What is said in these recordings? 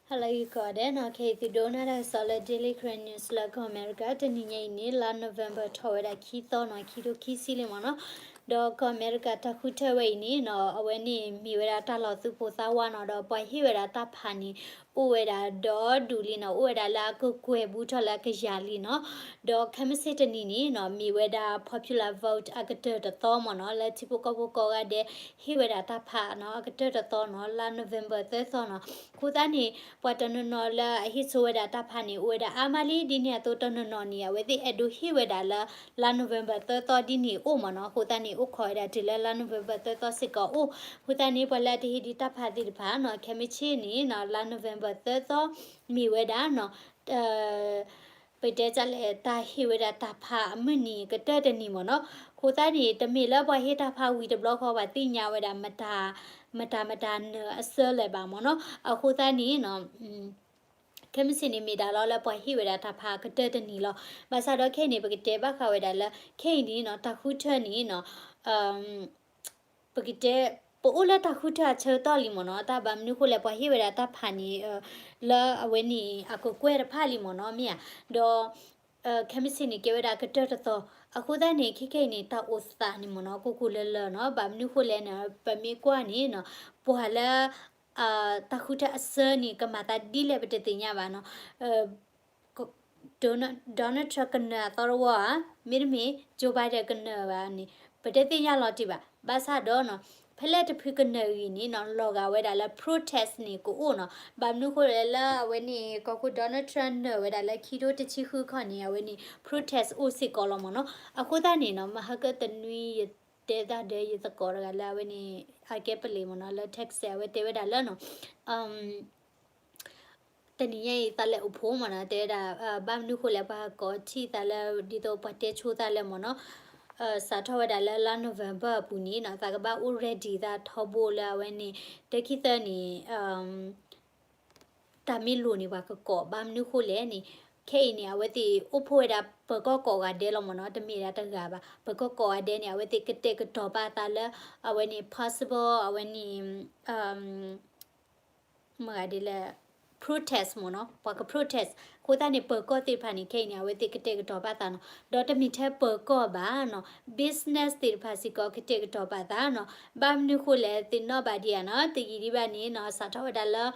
ဟါလၢဂ့ၤကိးဂၤဒဲးနီၤ, ခဲအံၤသုဒိကနၣ်တၢ်ကစီၣ်လၢ Daily Karen News လၢကီၢ်အမဲရကၤ, တနံၤညါအံၤန့ၣ် လါ November ထီၣ်ဝဲဒၣ်ခံသီနီၤ, ခံထိခံဆံလံမ့ၢ်နီၤ. ဒီးကီၢ်အမဲရကၤတၢ်ဃုထၢဝဲအံၤန့ၣ်နီၤ, အဝဲန့ၣ်မ့ၢ်ဝဲဒၣ်တၢ်လီၤသူၣ်ပိၢ်သးဝးနီၤ, ဒီးပှၤဟ့ၣ်ဝဲဒၣ်တၢ်ဖးန့ၣ် အိၣ်ဝဲဒၣ်ဒီဒူၣ်လံနီၤ, အိၣ်ဝဲဒၣ်လၢအကကွဲၢ်ဘူးထီၣ်လၢအကယၤလံနီၤ. ဒီးခဲမုၢ်ဆ့ၣ်တနံၤန့ၣ်နီၤ, မ့ၢ်ဝဲဒၣ် popular vote အကတၢၢ်တသီမ့ၢ်နီၤ, လၢထံဖိကီၢ်ဖိကိးဂၤဒဲး ဟ့ၣ်ဝဲဒၣ်တၢ်ဖးနီၤ, အကတၢၢ်တသီနီၤ, လါ November သၢသီနီၤ. အဃိသတးန့ၣ် ပှၤတနီၤနီၤလၢအဟ့ၣ်ဆိဝဲဒၣ်တၢ်ဖးန့ၣ် အိၣ်ဝဲဒၣ်အါမးလံ, ဒ်န့ၣ်အသိးတနီၤနီၤန့ၣ် အဝဲသ့ၣ်အဲၣ်ဒိးဟ့ၣ်ဝဲဒၣ်လၢ လါ November သၢသီဒ်န့ၣ်အိၣ်မ့ၢ်နီၤ. အဃိသတးန့ၣ် အိၣ်ခိးဝဲဒၣ်တုၤလၢလါ November သၢသီစ့ၢ်ကီးအိၣ်. အဃိသတးန့ၣ် ပှၤလၢအတဟ့ၣ်ဒံးတၢ်ဖးသ့ၣ်တဖၣ်နီၤ, ခဲမုၢ်ဆ့ၣ်န့ၣ်နီၤ, လါ November သၢသီ မ့ၢ်ဝဲဒၣ်နီၤ ပတဲတၢ်လဲၣ် တၢ်ဟ့ၣ်ဝဲဒၣ်တၢ်ဖးအမုၢ်နံၤကတၢၢ်တနံၤမ့ၢ်နီၤ. အဃိသတးန့ၣ် တမ့ၢ်လၢပှၤဟ့ၣ်တၢ်ဖးဝံၤတဘျီဃီ ပှၤသ့ၣ်ညါဝဲဒၣ် မတၤမတၤနၢၤအဆၢလဲၣ်ဘၣ်မ့ၢ်နီၤ. အဃိသတးန့ၣ်နီၤ ခဲမုၢ်ဆ့ၣ်န့ၣ်မ့ၢ်ဒၣ်လီၤလၢပှၤဟ့ၣ်ဝဲဒၣ်တၢ်ဖးကတၢၢ်တနံၤလီၤ. ဘၣ်ဆၣ်ဒီးခဲအံၤန့ၣ် ပကတဲဘၣ်ဃးဝဲဒၣ်လၢ ခဲအံၤန့ၣ်နီၤ တၢ်ဃုထၢန့ၣ်နီၤ ပကတဲ ပအိၣ်လၢတၢ်ဃုထၢအဆၢကတီၢ်လံမ့ၢ်နီၤ, တၢ်ဘၣ်မနုၤဃိလဲၣ် ပှၤဟ့ၣ်ဝဲဒၣ်တၢ်ဖးန့ၣ် လၢအဝဲန့ၣ် အကကွဲၢ်တဖၣ်လံမ့ၢ်နီၤ, မ့ၢ်ဧါ. ဒီး ခဲမုၢ်ဆ့ၣ်န့ၣ် ကဲဝဲဒၣ်ကတၢၢ်တသီ, အဃိသတးန့ၣ် ခဲခဲအံၤန့ၣ် တၢ်အိၣ်သးန့ၣ်မ့ၢ်နီၤ ကိၢ်ကိၢ်လၢၤလၢၤနီၤ, ဘၣ်မနုၤဃိလဲၣ်န့ၣ် ပမ့ၢ်ကွၢ်န့ၣ်နီၤ ပှၤလၢ တၢ်ဃုထၢအဆၢန့ၣ် ကမၤသးဒ်လဲၣ်ပတသ့ၣ်ညါဘၣ်နီၤ. Donald Trump ကနၢၤအသီတဝီဧါ, မ့တမ့ၢ် Joe Biden ကနၢၤဘၣ်န့ၣ် ပတသ့ၣ်ညါလီၤတံၢ်ဘၣ်. ဘၣ်ဆၣ်ဒီးနီၤ ဖဲလဲၣ်တဖုကနၢၤအဂ့ၢ်န့ၣ်နီၤ လီၤဂာ်ဝဲဒၣ်လၢ protest န့ၣ်ကအိၣ်နီၤ. ဘၣ်မနုၤဃိလဲၣ်လၢအဝဲန့ၣ် ကီၢ်ခိၣ် Donald Trump နၢၤဝဲဒၣ်လၢခံထိတဆံဃုခီန့ၣ် အဝဲန့ၣ် protest အိၣ်စ့ၢ်ကီးလီၤမ့ၢ်နီၤ. အဃိသတးန့ၣ်နီၤ မဟါကတနွံယတဲတၢ်ဒီးယသကိးတဂၤလၢအဝဲန့ၣ် အကဲပလံၤမ့ၢ်နီၤ လၢ Texas အဝဲတဲဝဲဒၣ်လၢနီၤ တနံၤညါအံၤသးလဲၤအိၣ်ဖှိၣ်မ့ၢ်နီၤ တဲဝဲဒၣ် ဘၣ်မနုၤဃိလဲၣ် ပှၤဟးကိးထံၣ်သးလၢ ဒ်သိးပှၤတဲဆိသးလၢမ့ၢ်နီၤ စးထီၣ်ဝဲဒၣ်လၢလါ November အပူၤန့ၣ်နီၤ သးကဘၣ်အိၣ် ready သးထီဘိလၢအဝဲန့ၣ် တခံသၢန့ၣ် တၢ်မ့ၢ်လိၣ်န့ၣ် ပှၤကကိး ဘၣ်မနုၤဃိလဲၣ်န့ၣ် ခဲအံၤန့ၣ် အဝဲသ့ၣ်အိၣ်ဖှိၣ်ဝဲဒၣ်ပၢၤကီၢ်ကိးဂၤဒဲးလီၤမ့ၢ်နီၤ တမ့ၢ်ဒၣ်တဂၤဘၣ် ပၢၤကီၢ်ကိးဂၤဒဲးန့ၣ် အဝဲသ့ၣ်ကတဲာ်ကတီၤပာ်သးလၢ အဝဲန့ၣ် possible အဝဲန့ၣ် မတၤဒ်လဲၣ် protest မ့ၢ်နီၤ ပှၤက protest အဃိသတးန့ၣ် ပၢၤကီၢ်သ့ၣ်တဖၣ်န့ၣ် ခဲအံၤန့ၣ် အဝဲသ့ၣ်ကတဲာ်ကတီၤပာ်သးနီၤ ဒီးတမ့ၢ်ထဲပၢၤကီၢ်ဘၣ်နီၤ business သ့ၣ်တဖၣ်စ့ၢ်ကီးကတဲာ်ကတီၤပာ်သးနီၤ ဘၣ်မနုၤဃိလဲၣ် သ့ၣ်နီၣ်ဘၣ်ဒံးဧါနီၤ တယံာ်ဒံးဘၣ်န့ၣ်နီၤ စးထီၣ်ဝဲဒၣ်လၢ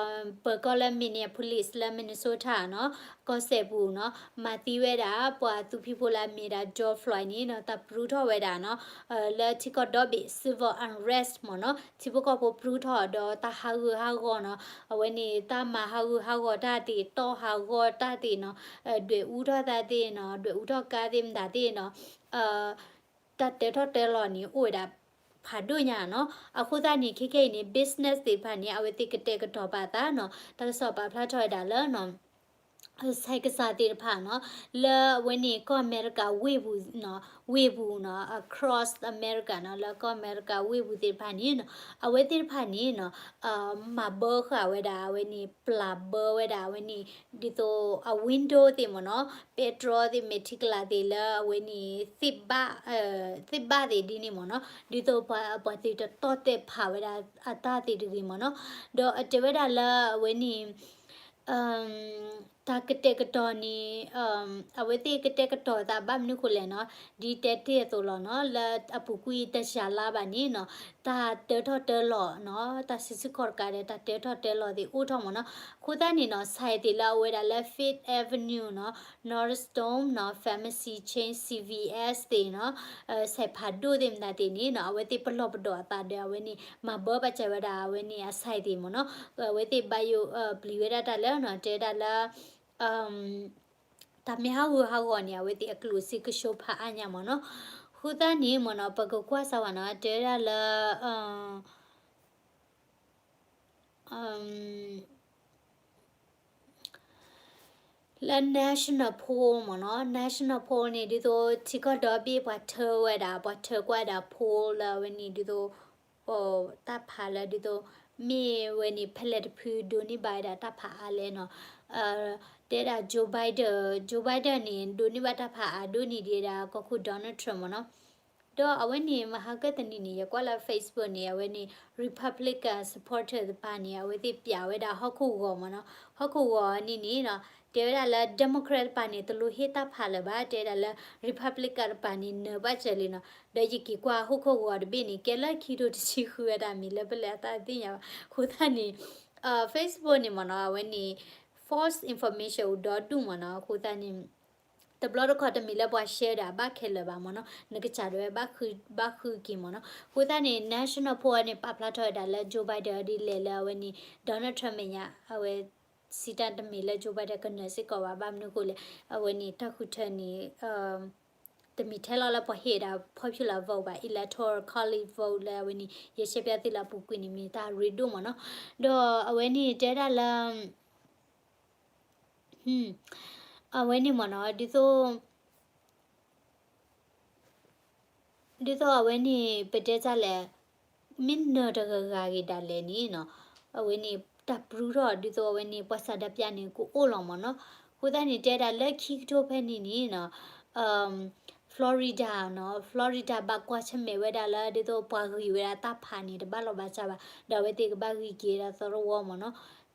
ပၢၤကီၢ်လၢ Minneapolis လၢ Minnesota နီၤ ကီၢ်စဲၣ်ပူၤနီၤ မၤသံဝဲဒၣ် ပှၤသူဖံးဖိလၢအမ့ၢ်ဒၣ် George Floyd န့ၣ်နီၤ တၢ်ပျူထီၣ်ဝဲဒၣ်နီၤ လၢထံကီၢ်ဒီဘ့ၣ် civil unrest မ့ၢ်နီၤ ထံဖိကီၢ်ဖိပျူထီၣ်ဒီးတၢ်ဟးဂူာ်ဟးဂီၤနီၤ အဝဲန့ၣ် တၢ်မၤဟးဂူာ်ဟးဂီၤတၢ်သ့ၣ် တီၢ်ဟးဂီၤတၢ်သ့ၣ်နီၤ ဒွဲၣ်အူထီၣ်တၢ်သ့ၣ်နီၤ ဒွဲၣ်အူထီၣ်ကါသ့ၣ်မတၤသ့ၣ်နီၤ တၢ်တဲထီၣ်တဲလီၤန့ၣ် အိၣ်ဝဲဒၣ်ဖးဒိၣ်ညါနီၤ အဃိသတးန့ၣ် ခဲခဲအံၤန့ၣ် business သ့ၣ်တဖၣ်န့ၣ် အဝဲသ့ၣ်ကတဲာ်ကတီၤပာ်သးနီၤ တၢ်ကစီၣ်ပာ်ဖျါထီၣ်ဝဲဒၣ်လၢ ဆဲးကစၢ်သ့ၣ်တဖၣ်နီၤ လၢအဝဲန့ၣ် ကီၢ်အမဲရကၤဝ့ၢ်ပူၤနီၤ ဝ့ၢ်ပူၤနီၤ across America နီၤ လၢကီၢ်အမဲရကၤဝ့ၢ်ပူၤသ့ၣ်တဖၣ်န့ၣ်နီၤ အဝဲသ့ၣ်တဖၣ်န့ၣ်နီၤ မၤဘၢဃာ်ဝဲဒၣ်အဝဲန့ၣ် ပျၢ်ဘၢဝဲဒၣ်အဝဲန့ၣ် ဒ်သိးအ window သ့ၣ်မ့ၢ်နီၤ ပဲတြီသ့ၣ် မဲာ်ထံကလၤသ့ၣ်လၢအဝဲန့ၣ် သ့ၣ်ဘၣ်သ့ၣ်ဒ်န့ၣ်မ့ၢ်နီၤ ဒ်သိးပှၤသ့ၣ်တတီၢ်တဲာ်ဖးဝဲဒၣ်အတၢ်သ့ၣ်တဂ့ၤမ့ၢ်နီၤ ဒီးအတဲဝဲဒၣ်လၢအဝဲန့ၣ် တၢ်ကတဲာ်ကတီၤန့ၣ် အဝဲသ့ၣ်ကတဲာ်ကတီၤသးဘၣ်မနုၤဃိလဲၣ်နီၤ ဒ်တဲတ့ၢ်အသိးလီၤနီၤ လၢအပူၤကွံာ်တစှၤလါဘၣ်န့ၣ်နီၤ တၢ်တၢထီၣ်တၢလီၤနီၤ တၢ်စုဆူၣ်ခီၣ်တကးဒီး တၢ်တၢထီၣ်တၢလီၤသ့ၣ်အိၣ်ထီၣ်မ့ၢ်နီၤ အဃိသတးန့ၣ်နီၤ ဆဲးသ့ၣ်လၢအဝဲဒၣ်လၢ Fifth Avenue နီၤ Nordstrom နီၤ Pharmacy Chain C V S သ့ၣ်နီၤ ဆဲးဖးဒိၣ်သ့ၣ်မတၤသ့ၣ်န့ၣ်နီၤ အဝဲသ့ၣ်ပလီၢ်ပဒီာ်အသးဒီးအဝဲန့ၣ် မၤဘၢပာ်စၢၤဝဲဒၣ်အဝဲန့ၣ်အဆဲးသ့ၣ်မ့ၢ်နီၤ အဝဲသ့ၣ်ဘၣ်ယိၣ်ပျံၤဝဲဒၣ်တၢ်လၢနီၤ တဲဝဲဒၣ်လၢ တၢ်မ့ၢ်ဟးဂူာ်ဟးဂီၤန့ၣ် အဝဲသ့ၣ်အကျိၣ်စ့ကဆှီဖးအါညါမ့ၢ်နီၤ အဃိသတးန့ၣ်မ့ၢ်နီၤ ပကကွၢ်စၢ်ဝဲနီၤ တဲဝဲဒၣ်လၢ လၢ national poll မ့ၢ်နီၤ national poll န့ၣ် ဒ်သိးထံကီၢ်ဒီဘ့ၣ်ပှၤထၢဝဲဒၣ် ပှၤထၢကွၢ်ဒၣ် poll လၢအဝဲန့ၣ် ဒ်သိး တၢ်ဖးလၢဒ်သိး မ့ၢ်ဝဲန့ၣ် ဖဲလဲၣ်တဖုဒိးန့ၢ်ဘၣ်ဝဲဒၣ်တၢ်ဖးအါလဲၣ်နီၤ တဲဒၣ် Joe Biden Joe Biden န့ၣ် ဒိးန့ၢ်ဘၣ်တၢ်ဖးအါဒိၣ်န့ၢ်ဒံးဒၣ်ကီၢ်ခိၣ် Donald Trump မ့ၢ်နီၤ ဒီးအဝဲန့ၣ် မဟါကၢၢ်တနံၤန့ၣ် ယကွၢ်လၢ Facebook န့ၣ် အဝဲန့ၣ် Republican supporter တပၤန့ၣ် အဝဲသ့ၣ်ပျးဝဲဒၣ်ဟီၣ်ခိၣ်ဂီၤမ့ၢ်နီၤ, ဟီၣ်ခိၣ်ဂီၤန့ၣ်န့ၣ်နီၤ တဲဝဲဒၣ်လၢ Democrat တပၤန့ၣ် တလိၣ်ဟ့ၣ်တၢ်ဖးလၢၤဘၣ်, တဲဒၣ်လၢ Republican တပၤန့ၣ် နၢၤဘၣ်စၢၤလံနီၤ. ဒီးယက့ၤကွၢ်ဟီၣ်ခိၣ်ဂီၤတဘ့ၣ်န့ၣ် ကဲလၢခံကထိတဆံဃုဝဲဒၣ် မ့ၢ်လၢပလဲၤအသးသ့ၣ်ညါဘၣ်. အဃိသတးန့ၣ် Facebook န့ၣ်မ့ၢ်နီၤ အဝဲန့ၣ် false information အိၣ်ဒီဒူၣ်မ့ၢ်နီၤ. အဃိသတးန့ၣ် တဘျီတခီၣ်တမ့ၢ်လၢပှၤ share ဒီးအဘၣ်ခဲလၢာ်ဘၣ်မ့ၢ်နီၤ, နကစၢ်ဒၣ်ဝဲ ဘၣ်ဃုက့ၤမ့ၢ်နီၤ. အဃိသတးန့ၣ် National Post န့ၣ် ပာ်ဖျါထီၣ်ဝဲဒၣ်လၢ Joe Biden ဒ်လဲၣ်လၢအဝဲန့ၣ် Donald Trump မဲာ်ညါ အဝဲ စံးတၢ်တမ့ၢ်လၢ Joe Biden ကနၢၤစ့ၢ်ကီးဘၣ်, ဘၣ်မနုၤအဃိလဲၣ် အဝဲန့ၣ် တၢ်ဃုထၢန့ၣ် တမ့ၢ်ထဲလီၤလၢပှၤဟ့ၣ်ဒၣ် popular vote ဘၣ်, electoral college vote လၢအဝဲန့ၣ် ယရှဲပျၢ်သုလၢအပူၤကွံာ်န့ၣ် မ့ၢ်တၢ်ရ့ဒိၣ်မ့ၢ်နီၤ. ဒီးအဝဲန့ၣ်တဲဒၣ်လၢ အဝဲန့ၣ်မ့ၢ်နီၤ ဒ်သိး ဒ်သိးအဝဲန့ၣ် ပတဲတၢ်လဲၣ်, မ့ၢ်နၢၤတဂၤဂၤဂ့ၤဒၣ်လဲာ်န့ၣ်နီၤ, အဝဲန့ၣ် တၢ်ပြူထီၣ်ဒ်သိးအဝဲန့ၣ် ပှၤဆန္ဒပြန့ၣ် ကအိၣ်လီၤမ့ၢ်နီၤ. အဃိသတးန့ၣ် တဲဒၣ်လၢခံကထိဖဲန့ၣ်န့ၣ်နီၤ Florida နီၤ, Florida ဘၣ်ကွၢ်ဆၢၣ်မဲာ်ဝဲဒၣ်လၢ ဒ်သိးပှၤဂံၢ်ဝဲဒၣ်တၢ်ဖးန့ၣ် တဘၣ်လီၤဘၣ်စၢ်ဘၣ်, ဒီးအဝဲသ့ၣ်ကဘၣ်ဂံၢ်က့ၤဒၣ်သီတဝီမ့ၢ်နီၤ.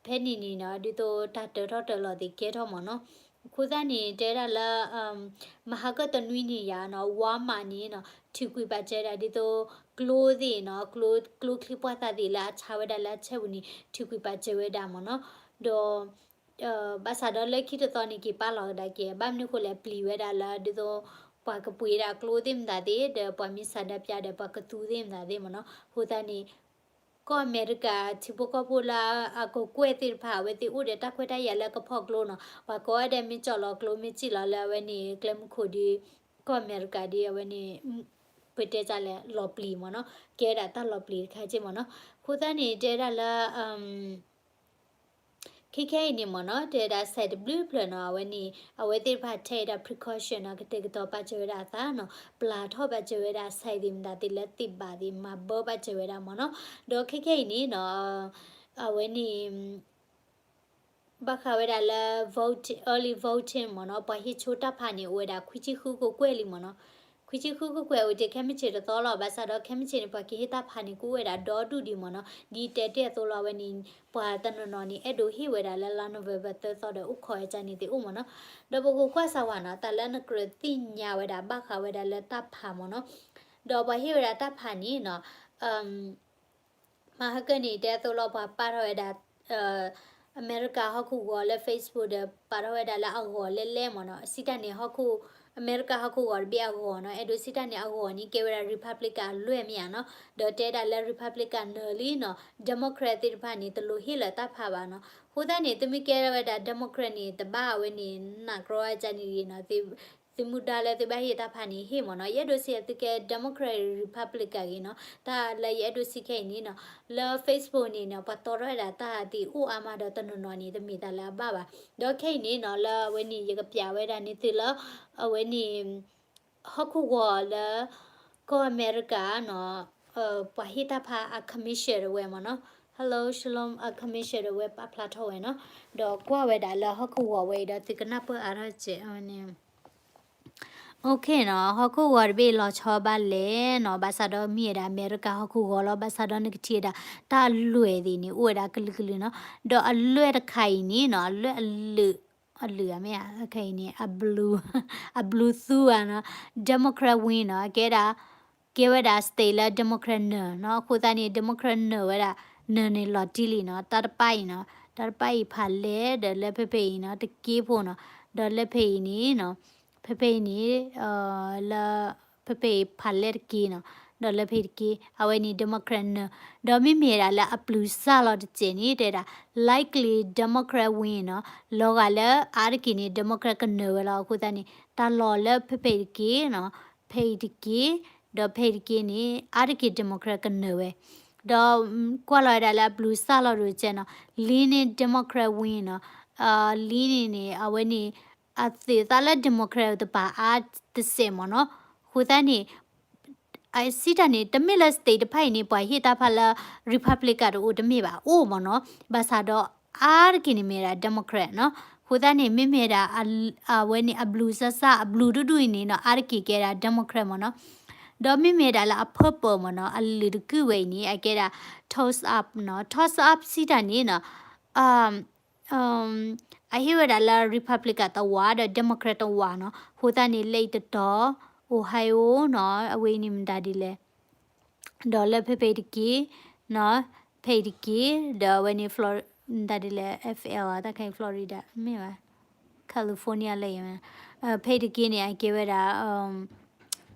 ဖဲန့ၣ်န့ၣ်နီၤ ဒ်သိးတၢ်တၢထီၣ်တၢလီၤသ့ၣ်ကဲထီၣ်မ့ၢ်နီၤ. အဃိသတးန့ၣ် တဲဒၣ်လၢ မဟါကၢၢ်တနွံန့ၣ်ယါနီၤ Walmart န့ၣ်နီၤ ထုးကွံာ်ပာ်စၢၤဝဲဒၣ် ဒ်သိးကျိသ့ၣ်နီၤ, ကျိ ကျိချံပှၢ်သၣ်သ့ၣ်လၢအဆါဝဲဒၣ်လၢအဆဲပူၤန့ၣ် ထုးကွံာ်ပာ်စၢၤဝဲဒၣ်မ့ၢ်နီၤ. ဒီး ဘၣ်ဆၣ်ဒီးလၢခံတသီန့ၣ် က့ၤပာ်လီၤကဒါက့ၤ ဘၣ်မနုၤအဃိလဲၣ် ပျံၤဝဲဒၣ်လၢ ဒ်သိး ပှၤကပှ့ၤဒၣ်ကျိသ့ၣ်မတၤသ့ၣ် ဒီးပှၤမ့ၢ်ဆန္ဒပြဒီး ပှၤကသူသ့ၣ်မတၤသ့ၣ်မ့ၢ်နီၤ. အဃိသတးန့ၣ် ကီၢ်အမဲရကၤ ထံဖိကီၢ်ဖိလၢအကကွဲၢ်သ့ၣ်တဖၣ် အဝဲသ့ၣ်အိၣ်ဒီးတၢ်ခွဲးတၢ်ယာ်လၢကဖီၣ်ကျိနီၤ. ပှၤကိးဂၤဒဲးမ့ၢ်ကၠီၣ်လီၤကျိ မ့ၢ်စံၣ်လီၤလၢအဝဲန့ၣ် ကျဲမုၢ်ခိၣ်ဒီး ကီၢ်အမဲရကၤဒီး အဝဲန့ၣ် ပတဲတၢ်လဲၣ် လီၤပျံၤမ့ၢ်နီၤ, ကဲဒၣ်တၢ်လီၤပျံၤတခါက့မ့ၢ်နီၤ. အဃိသတးန့ၣ် တဲဒၣ်လၢ ခဲခဲအံၤန့ၣ်မ့ၢ်နီၤ တဲဒၣ်စဲးတဘျုးဖျၢၣ်နီၤ အဝဲန့ၣ် အဝဲသ့ၣ်တဖၣ်ထဲးဒၣ် precaution နီၤ ကတဲာ်ကတီၤပာ်စၢၤဝဲဒၣ်အသးနီၤ, ပျၢ်ထီၣ်ပာ်စၢၤဝဲဒၣ်စဲးသ့ၣ်မတၤသ့ၣ်လၢသ့ၣ်ဘၣ်သ့ၣ် မၤဘၢပာ်စၢၤဝဲဒၣ်မ့ၢ်နီၤ. ဒီးခဲခဲအံၤန့ၣ်နီၤ အဝဲန့ၣ် ဘၣ်ဃးဝဲဒၣ်လၢ vote, early voting မ့ၢ်နီၤ, ပှၤဟ့ၣ်ဆိတၢ်ဖးန့ၣ် အိၣ်ဝဲဒၣ်ခွံဆံဃုကကွဲၢ်လံမ့ၢ်နီၤ. ခွံဆံဃုကကွဲၢ်အိၣ်တ့ၢ်ခဲမုၢ်ဆ့ၣ်တသီလီၤ. ဘၣ်ဆၣ်ဒီးခဲမုၢ်ဆ့ၣ်န့ၣ် ပှၤကဟ့ၣ်တၢ်ဖးန့ၣ် ကအိၣ်ဝဲဒၣ်ဒီဒူၣ်ဒံးမ့ၢ်နီၤ. ဒ်တဲတ့ၢ်အသိးလီၤ အဝဲန့ၣ် ပှၤတနီၤနီၤန့ၣ် အဲၣ်ဒိးဟ့ၣ်ဝဲဒၣ်လၢလါ November သၢသီဒီး အိၣ်ခိးဝဲဒၣ်န့ၣ်သ့ၣ်အိၣ်မ့ၢ်နီၤ. ဒီးပကကွၢ်စၢ်ဝဲနီၤ တၢ်လၢနကြၢးသ့ၣ်ညါဝဲဒၣ် ဘၣ်ဃးဝဲဒၣ်လၢတၢ်ဖးမ့ၢ်နီၤ. ဒီးပှၤဟ့ၣ်ဝဲဒၣ်တၢ်ဖးန့ၣ်နီၤ မဟါကၢၢ်န့ၣ် တဲအသိးလီၤ ပှၤပာ်ထီၣ်ဝဲဒၣ် အမဲရကၤဟီၣ်ခိၣ်ဂီၤလၢ Facebook ဒီး ပာ်ထီၣ်ဝဲဒၣ်လၢအဂီၤလဲၣ်လဲၣ်မ့ၢ်နီၤ. စံးတၢ်န့ၣ် ဟီၣ်ခိၣ် အမဲရကၤဟီၣ်ခိၣ်ဂီၤတဘ့ၣ်အဂီၤနီၤ. အဲၣ်ဒိးစံးတၢ်န့ၣ် အဂီၤန့ၣ် ကဲဝဲဒၣ် Republican အလွဲၢ်မ့ၢ်ဧါနီၤ. ဒီးတဲဒၣ်လၢ Republican နၢၤလံနီၤ Democrat သ့ၣ်တဖၣ်န့ၣ် တလိၣ်ဟ့ၣ်လၢၤတၢ်ဖးဘၣ်နီၤ. အဃိသတးန့ၣ် သုမ့ၢ်ကဲထီၣ်ဝဲဒၣ် Democrat န့ၣ် တဘၣ်ဝဲန့ၣ် နာ်ကြီအကန့ၣ်ဂ့ၤနီၤ သုမူဒါလၢသုဘၣ်ဟ့ၣ်တၢ်ဖးန့ၣ် ဟ့ၣ်မ့ၢ်နီၤ. ယအဲၣ်ဒိးစံးသုကဲ Democrat Republican ဂ့ၤနီၤ. တၢ်လၢယအဲၣ်ဒိးစံးခဲအံၤန့ၣ်နီၤ လၢ Facebook န့ၣ်နီၤ ပှၤတီထီၣ်ဝဲဒၣ်တၢ်သ့ၣ်အိၣ်အါမးဒီးတနီၤနီၤန့ၣ် တမ့ၢ်တၢ်လၢအဘၣ်ဘၣ်. ဒီးခဲအံၤန့ၣ်နီၤ လၢအဝဲန့ၣ် ယကပျးဝဲဒၣ်န့ၣ်သုလၢ အဝဲန့ၣ် ဟီၣ်ခိၣ်ဂီၤလၢ ကီၢ်အမဲရကၤနီၤ ပှၤဟ့ၣ်တၢ်ဖးအ commission တဝဲမ့ၢ်နီၤ. Hello Shalom အ commission တဝဲပာ်ဖျါထီၣ်ဝဲနီၤ. ဒီးကွၢ်ဝဲဒၣ်လၢဟီၣ်ခိၣ်ဂီၤဝဲအံၤဒီး သုကနၢ်ပၢၢ်အါထီၣ်စဲးအဝဲန့ၣ် OK နီၤ, ဟီၣ်ခိၣ်ဂီၤတဘ့ၣ်လီၤဆီဘၣ်လဲၣ်နီၤ, ဘၣ်ဆၣ်ဒီးမ့ၢ်ဝဲဒၣ်အမဲရကၤဟီၣ်ခိၣ်ဂီၤလီၤ. ဘၣ်ဆၣ်ဒီးနကထံၣ်ဝဲဒၣ် တၢ်အလွဲၢ်သ့ၣ်န့ၣ် အိၣ်ဝဲဒၣ်ကလုာ်ကလုာ်နီၤ. ဒီးအလွဲၢ်တခါအံၤန့ၣ်နီၤ အလွဲၢ်အလုာ် အလုာ်ဧါ မ့ၢ်ဧါ ခဲအံၤန့ၣ် အ blue အ blue သူဧါနီၤ, Democrat win နီၤ, ကဲဒၣ် ကဲဝဲဒၣ် state လၢ Democrat နၢၤနီၤ. အဃိသတးန့ၣ် Democrat နၢၤဝဲဒၣ် နၢၤန့ၣ်လီၤတံၢ်လံနီၤ. တၢ်တပၢ်အံၤနီၤ, တၢ်တပၢ်အံၤဖးလဲၢ် ဒီးလၢဖဲဖဲအံၤနီၤ တက့ဖိနီၤ, ဒီးလၢဖဲအံၤန့ၣ်နီၤ ဖဲဖဲအံၤန့ၣ် လၢ ဖဲဖဲအံၤဖးလဲၢ်တက့နီၤ, ဒီးလၢဖဲအံၤတက့ အဝဲန့ၣ် Democrat နၢၤ, ဒီးမ့မ့ၢ်ဒၣ်လၢအဘျုးစၢ်လီၤတစဲးန့ၣ် တဲဒၣ် likely Democrat win နီၤ, လီၤဂာ်လၢအါတက့ၢ်န့ၣ် Democrat ကနၢၤဝဲလီၤ. အဃိသတးန့ၣ် တၢ်လီၢ်လၢဖဲဖဲအံၤတက့နီၤ, ဖဲအံၤတက့ ဒီးဖဲအံၤတက့န့ၣ် အါတက့ၢ် Democrat ကနၢၤဝဲ, ဒီးကွၢ်လီၤဝဲဒၣ်လၢအဘျုးစၢ်လီၤတစဲးနီၤ, leaning Democrat win နီၤ, leaning န့ၣ် အဝဲန့ၣ် အသုးသးလၢ Democrat တပၤအါတစဲးမ့ၢ်နီၤ. အဃိသတးန့ၣ် စံးတၢ်န့ၣ် တမ့ၢ်လၢ state တဖၣ်အံၤန့ၣ် ပှၤဟ့ၣ်တၢ်ဖးလၢ Republican တအိၣ်တမ့ၢ်ဘၣ် အိၣ်မ့ၢ်နီၤ, ဘၣ်ဆၣ်ဒီး အါတက့ၢ်န့ၣ်မ့ၢ်ဒၣ် Democrat နီၤ. အဃိသတးန့ၣ် မ့မ့ၢ်ဒၣ် အဝဲန့ၣ်အဘျုးစၢ်စၢ် အဘျုးဒူၣ်ဒူၣ်အံၤန့ၣ်နီၤ အါတက့ၢ်ကဲဒၣ် Democrat မ့ၢ်နီၤ. ဒီးမ့မ့ၢ်ဒၣ်လၢအ purple မ့ၢ်နီၤ အလုၢ်တကုၢ်ဝဲအံၤန့ၣ် အကဲဒၣ် toss up နီၤ, toss up စံးတၢ်န့ၣ်နီၤ အဟ့ၣ်ဝဲဒၣ်လၢ Republican တဝး ဒီး Democrat တဝးနီၤ, အဃိသတးန့ၣ် လၢအံၤတတီၤ Ohio နီၤ အဝဲအံၤန့ၣ်မတၤဒ်လဲၣ် ဒီးလၢဖဲဖဲအံၤတက့ၢ်နီၤ, ဖဲအံၤတက့ၢ်, ဒီးအဝဲန့ၣ် Flor-, မတၤဒ်လဲၣ် F L တၢ်ခါအံၤ Florida မ့ၢ်ဘၣ် California လၢအံၤ ဖဲအံၤတက့ၢ်န့ၣ် အကဲဝဲဒၣ်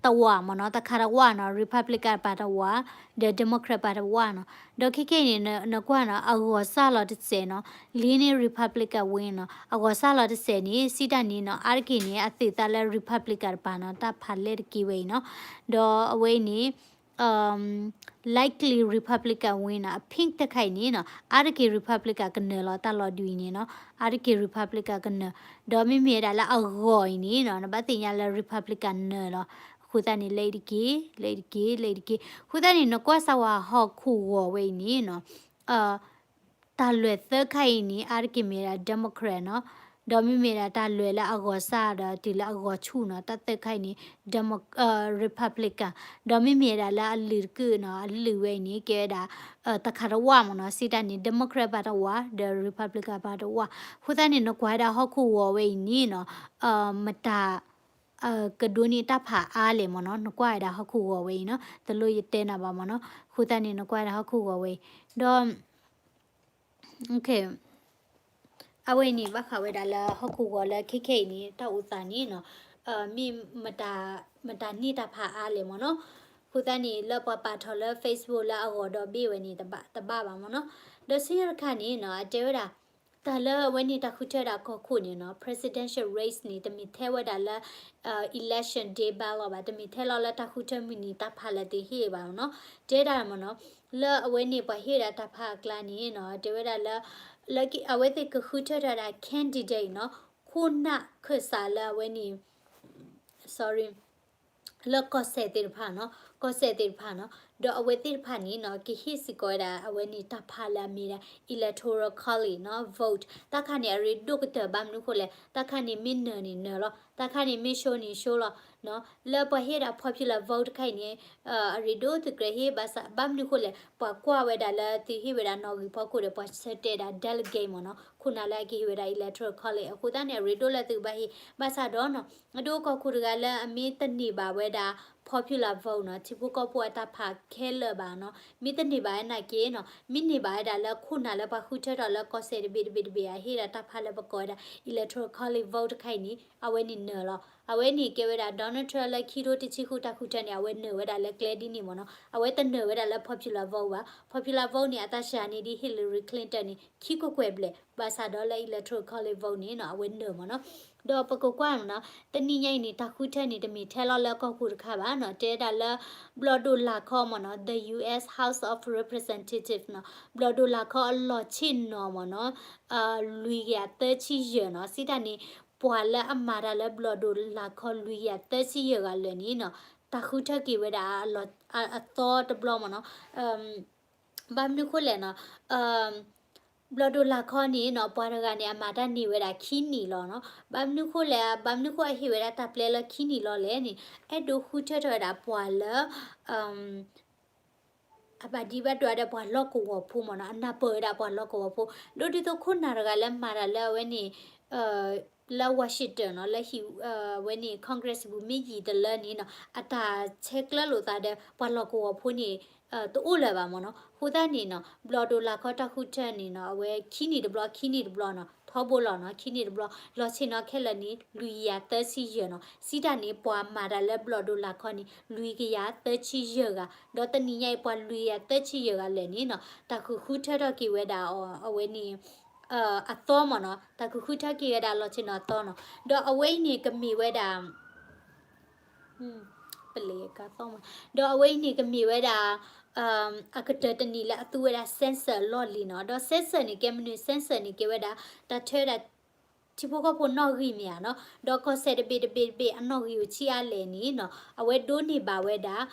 တဝးမ့ၢ်နီၤ, တခါတဝးနီၤ, Republican ပၤတဝး, ဒီး Democrat ပၤတဝးနီၤ, ဒီးခဲခဲအံၤန့ၣ် နကွၢ်နီၤ အဂီၤစၢ်လီၤတစဲးနီၤ, လံန့ၣ် Republican win နီၤ, အဂီၤစၢ်လီၤတစဲးန့ၣ် စံးတၢ်န့ၣ်နီၤ အါတက့ၢ်န့ၣ် အသုးသးလၢ Republican တပၤနီၤ တၢ်ဖးလဲၢ်တက့ၢ်ဝဲအံၤနီၤ, ဒီးအဝဲအံၤန့ၣ် likely Republican win နီၤ, အ pink တခါအံၤန့ၣ်နီၤ အါတက့ၢ် Republican ကနၢၤလီၤ တၢ်လီၤဒုးအံၤန့ၣ်နီၤ, အါတက့ၢ် Republican ကနၢၤ, ဒီးမ့မ့ၢ်ဒၣ်လၢအဂီၤအံၤန့ၣ်နီၤ နဘၣ်သ့ၣ်ညါလၢ Republican နၢၤလီၤ, အဃိသတးန့ၣ် လၢအံၤတက့ၢ် လၢအံၤတက့ၢ် လၢအံၤတက့ၢ်, အဃိသတးန့ၣ် နကွၢ်စၢ်ဝဲဟီၣ်ခိၣ်ဂီၤဝဲအံၤန့ၣ်နီၤ တၢ်လွဲၢ်သၢခါအံၤန့ၣ် အါတက့ၢ်မ့ၢ်ဒၣ် Democrat နီၤ, ဒီးမ့မ့ၢ်ဒၣ်တၢ်လွဲၢ်လၢအဂီၤစၢ်ဒီးတုၤလၢအဂီၤဆူၣ်နီၤ တၢ်သၢခါအံၤန့ၣ် Demo-, Republican, ဒီးမ့မ့ၢ်ဒၣ်လၢအလုၢ်တကုၢ်နီၤ အလုၢ်ဝဲအံၤန့ၣ် ကဲဝဲဒၣ် တခါတဝးမ့ၢ်နီၤ စံးတၢ်န့ၣ် Democrat ပၤတဝး ဒီး Republican ပၤတဝး, အဃိသတးန့ၣ် နကွၢ်ဝဲဒၣ်ဟီၣ်ခိၣ်ဂီၤဝဲအံၤန့ၣ်နီၤ မတၤ ကဒိးန့ၢ်တၢ်ဖးအါလဲၣ်မ့ၢ်နီၤ, နကွၢ်ဝဲဒၣ်ဟီၣ်ခိၣ်ဂီၤဝဲအံၤနီၤ, တလိၣ်ယတဲနၤဘၣ်မ့ၢ်နီၤ, အဃိသတးန့ၣ် နကွၢ်ဝဲဒၣ်ဟီၣ်ခိၣ်ဂီၤဝဲအံၤ, ဒီး အဝဲအံၤန့ၣ် ဘၣ်ဃးဝဲဒၣ်လၢဟီၣ်ခိၣ်ဂီၤလၢခဲခဲအံၤန့ၣ် တၢ်အိၣ်သးန့ၣ်နီၤ, မ့ၢ်မတၤ မတၤန့ၢ်တၢ်ဖးအါလဲၣ်မ့ၢ်နီၤ, အဃိသတးန့ၣ် လၢပှၤပာ်ထီၣ်လၢ Facebook လၢအဂီၤဒီဘ့ၣ်ဝဲန့ၣ် တဘၣ်ဘၣ်မ့ၢ်နီၤ, ဒီးဆူညါတခါန့ၣ်နီၤ အတဲဝဲဒၣ် တၢ်လၢအဝဲန့ၣ်တၢ်ဃုထၢဒၣ်ကီၢ်ခိၣ်န့ၣ်နီၤ presidential race န့ၣ် တမ့ၢ်ထဲဝဲဒၣ်လၢ election day ballot ဘၣ်, တမ့ၢ်ထဲလီၤလၢတၢ်ဃုထၢမုၢ်နံၤတၢ်ဖးလၢသုဟ့ၣ်ဘၣ်နီၤ, တဲဒၣ်မ့ၢ်နီၤ, လၢအဝဲန့ၣ်ပှၤဟ့ၣ်ဒၣ်တၢ်ဖးအကျါန့ၣ်နီၤ တဲဝဲဒၣ်လၢ လၢအဝဲသ့ၣ်ကဃုထၢထီၣ်ဒၣ် candidate နီၤ, ခိၣ်နၢ်ခၢၣ်စးလၢအဝဲန့ၣ် sorry လၢကီၢ်စဲၣ်သ့ၣ်တဖၣ်နီၤ, ကီၢ်စဲၣ်သ့ၣ်တဖၣ်နီၤ, ဒီးအဝဲသ့ၣ်တဖၣ်န့ၣ်နီၤ ကဟ့ၣ်စ့ၢ်ကီးဝဲဒၣ်အဝဲန့ၣ်တၢ်ဖးလၢအမ့ၢ်ဒၣ် electoral college နီၤ vote တၢ်ခါန့ၣ် အရ့ဒိၣ်ကတၢၢ်ဘၣ်မနုၤဃိလဲၣ်, တၢ်ခါန့ၣ်မ့ၢ်နၢၤန့ၣ်နၢၤလီၤ, တၢ်ခါန့ၣ်မ့ၢ် show န့ၣ် show လီၤ, လၢပှၤဟ့ၣ်ဒၣ် popular vote တခါအံၤန့ၣ် အရ့ဒိၣ်သုကြၢးဟ့ၣ်ဘၣ်ဆၣ် ဘၣ်မနုၤဃိလဲၣ် ပှၤကွၢ်ဝဲဒၣ်လၢသုဟ့ၣ်ဝဲဒၣ်နီၣ်ဂံၢ်ဖီခိၣ်ဒီး ပှၤဆၢတဲာ်ဒၣ် delegate မ့ၢ်နီၤ, ခိၣ်နၢ်လၢအကဟ့ၣ်ဝဲဒၣ် electoral college အဃိသတးန့ၣ် အရ့ဒိၣ်လၢသုကဘၣ်ဟ့ၣ်, ဘၣ်ဆၣ်ဒီးနီၤ အဒိကီၢ်ခိၣ်တဂၤလၢအမ့ၢ်တန့ၢ်ဘၣ်ဝဲဒၣ် popular vote နီၤ, ထံဖိကီၢ်ဖိအတၢ်ဖးခဲလၢာ်ဘၣ်နီၤ, မ့ၢ်တန့ၢ်ဘၣ်ဝဲနာ်က့နီၤ, မ့ၢ်န့ၢ်ဘၣ်ဝဲဒၣ်လၢခိၣ်နၢ်လၢပှၤဃုထၢထီၣ်လၢကီၢ်စဲၣ်တဘ့ၣ်တဘ့ၣ်တဘ့ၣ် အဟ့ၣ်ဒၣ်တၢ်ဖးလၢပကိးဝဲဒၣ် electoral college vote တခါအံၤန့ၣ် အဝဲန့ၣ်နၢၤလီၤ. အဝဲန့ၣ်ကဲဝဲဒၣ် Donald Trump လၢခံထိတဆံဃုတၢ်ဃုထၢန့ၣ် အဝဲနၢၤဝဲဒၣ်လၢကျဲဒ်န့ၣ်မ့ၢ်နီၤ, အဝဲတနၢၤဝဲဒၣ်လၢ popular vote ဘၣ်, popular vote န့ၣ် အသးစှၤန့ၢ်ဒ် Hillary Clinton န့ၣ် ခံကွဲၢ်ကွဲၢ်ဘျဲၣ်, ဘၣ်ဆၣ်ဒီးလၢ electoral college vote န့ၣ်နီၤ အဝဲနၢၤမ့ၢ်နီၤ, ဒီးပကကွၢ်မ့ၢ်နီၤ, တနံၤညါအံၤန့ၣ် တၢ်ဃုထၢန့ၣ် တမ့ၢ်ထဲလီၤလၢကီၢ်ခိၣ်တခါဘၣ်နီၤ, တဲဒၣ်လၢ ဘျီၣ်ဒိၣ်လာ်ခီမ့ၢ်နီၤ, the U S House of Representative နီၤ, ဘျီၣ်ဒိၣ်လာ်ခီအလီၢ်ဆ့ၣ်နီၤမ့ၢ်နီၤ, လွံၢ်ကယၤသၢဆံယဲၢ်နီၤ, စံးတၢ်န့ၣ် ပှၤလၢအမၤတၢ်လၢဘျီၣ်ဒိၣ်လာ်ခီလွံၢ်ကယၤသၢဆံယဲၢ်ဂၤလၢာ်န့ၣ်နီၤ, တၢ်ဃုထၢက့ၤဝဲဒၣ်အလီၢ် အ အသီတဘျီမ့ၢ်နီၤ, ဘၣ်မနုၤဃိလဲၣ်နီၤ, ဘျီၣ်ဒိၣ်လာ်ခီန့ၣ်နီၤ ပှၤတဂၤန့ၣ် အမၤတၢ်န့ၢ်ဝဲဒၣ်ခံနံၣ်လီၤနီၤ, ဘၣ်မနုၤဃိလဲၣ်, ဘၣ်မနုၤဃိအဟ့ၣ်ဝဲဒၣ်တၢ်ပျဲလၢခံနံၣ်လီၤလဲၣ်န့ၣ်, အဲၣ်ဒိးဃုထၢထီၣ်ဝဲဒၣ်ပှၤလၢ အဘၣ်ဒံးဘၣ်ဒွးဒီးပှၤလီၢ်ကဝီၤဖိမ့ၢ်နီၤ, အနၢ်ပၢၢ်ဝဲဒၣ်ပှၤလီၢ်ကဝီၤဖိ, ဒိၣ်ဒ်သိးခိၣ်နၢ်တဂၤလၢမၤတၢ်လၢအဝဲန့ၣ် လၢ Washington နီၤ, လၢဟံၣ် အဝဲန့ၣ် Congress ပူၤမ့ၢ်ယံာ်တလၢန့ၣ်နီၤ, အတၢ်ဆဲးကျၢလိာ်သးဒီးပှၤလီၢ်ကဝီၤဖိန့ၣ် တအိၣ်လၢၤဘၣ်မ့ၢ်နီၤ, အဃိသတးန့ၣ်နီၤ ဘျီၣ်ဒိၣ်လာ်ခီတၢ်ဃုထၢန့ၣ်နီၤ, အဝဲခံနံၣ်တဘျီ ခံနံၣ်တဘျီနီၤ, ထီဘိလီၤနီၤ, ခံနံၣ်တဘျီ, လီၤဆ့ၣ်နီၤခဲလၢာ်န့ၣ် လွံၢ်ကယၤသၢဆံယဲၢ်နီၤ, စံးတၢ်န့ၣ် ပှၤမၤတၢ်လၢဘျီၣ်ဒိၣ်လာ်ခီန့ၣ် လွံၢ်ကယၤသၢဆံယဲၢ်ဂၤ, ဒီးတနံၤညါအံၤပှၤလွံၢ်ကယၤသၢဆံယဲၢ်ဂၤလၢာ်န့ၣ်နီၤ, တၢ်ဃုဃုထၢထီၣ်က့ၤဝဲဒၣ်အီၤ အဝဲန့ၣ် အသီမ့ၢ်နီၤ, တၢ်ဃုဃုထၢက့ၤဝဲဒၣ်လီၤဆ့ၣ်နီၤအသီနီၤ, ဒီးအဝဲအံၤန့ၣ်ကမ့ၢ်ဝဲဒၣ် ပလ့းကသီမး, ဒီးအဝဲအံၤန့ၣ်ကမ့ၢ်ဝဲဒၣ် အကတၢၢ်တနံၣ်လၢအသူဝဲဒၣ် census လီၢ်လံၤနီၤ, ဒီး census န့ၣ် ကဲမနုၤ census န့ၣ် ကဲဝဲဒၣ် တၢ်ထၢဝဲဒၣ် ထံဖိကီၢ်ဖိနီၣ်ဂံၢ်မ့ၢ်ဧါနီၤ, ဒီးကီၢ်စဲၣ်တဘ့ၣ်တဘ့ၣ်တဘ့ၣ် အနီၣ်ဂံၢ်အိၣ်ဆံးအါလဲၣ်န့ၣ်နီၤ, အဝဲဒိးန့ၢ်ဘၣ်ဝဲဒၣ်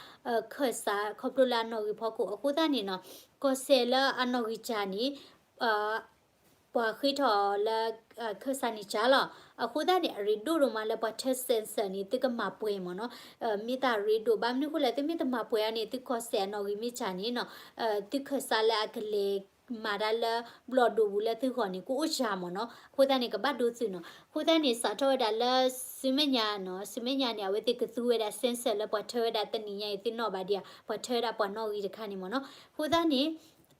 ခၢၣ်စးခီဖျိလၢအနီၣ်ဂံၢ်ဖီခိၣ် အဃိသတးန့ၣ်နီၤ, ကီၢ်စဲၣ်လၢအနီၣ်ဂံၢ်စှၤန့ၣ် ပှၤဃ့ထီၣ်လၢ ခၢၣ်စးန့ၣ်ကၢ်လီၤ. အဃိသတးန့ၣ် အရ့ဒိၣ်ဒိၣ်မးလၢပှၤထၢ census န့ၣ် သုကမၤပှဲၤမ့ၢ်နီၤ. မ့ၢ်တၢ်ရ့ဒိၣ် ဘၣ်မနုၤအဃိလဲၣ် သုမ့ၢ်တမၤပှဲၤအီၤန့ၣ် သုကီၢ်စဲၣ်အနီၣ်ဂံၢ်မ့ၢ်ကၢ်န့ၣ်နီၤ, သုခၢၣ်စးလၢအကလဲၤမၤတၢ်လၢဘျီၣ်ဒိၣ်ပူၤလၢသုဂီၢ်န့ၣ် ကအိၣ်ယၢ်မ့ၢ်နီၤ. အဃိသတးန့ၣ် ကဘၣ်ဒိသုးနီၤ. အဃိသတးန့ၣ် စးထီၣ်ဝဲဒၣ်လၢဆူမဲာ်ညါနီၤ, ဆူမဲာ်ညါန့ၣ် အဝဲသ့ၣ်ကသူဝဲဒၣ် census လၢပှၤထၢဝဲဒၣ်တနံၤညါအံၤ သုနီၣ်ဘၣ်ဒံးဧါ, ပှၤထၢဝဲဒၣ်ပှၤနီၣ်ဂံၢ်တခါန့ၣ်မ့ၢ်နီၤ. အဃိသတးန့ၣ်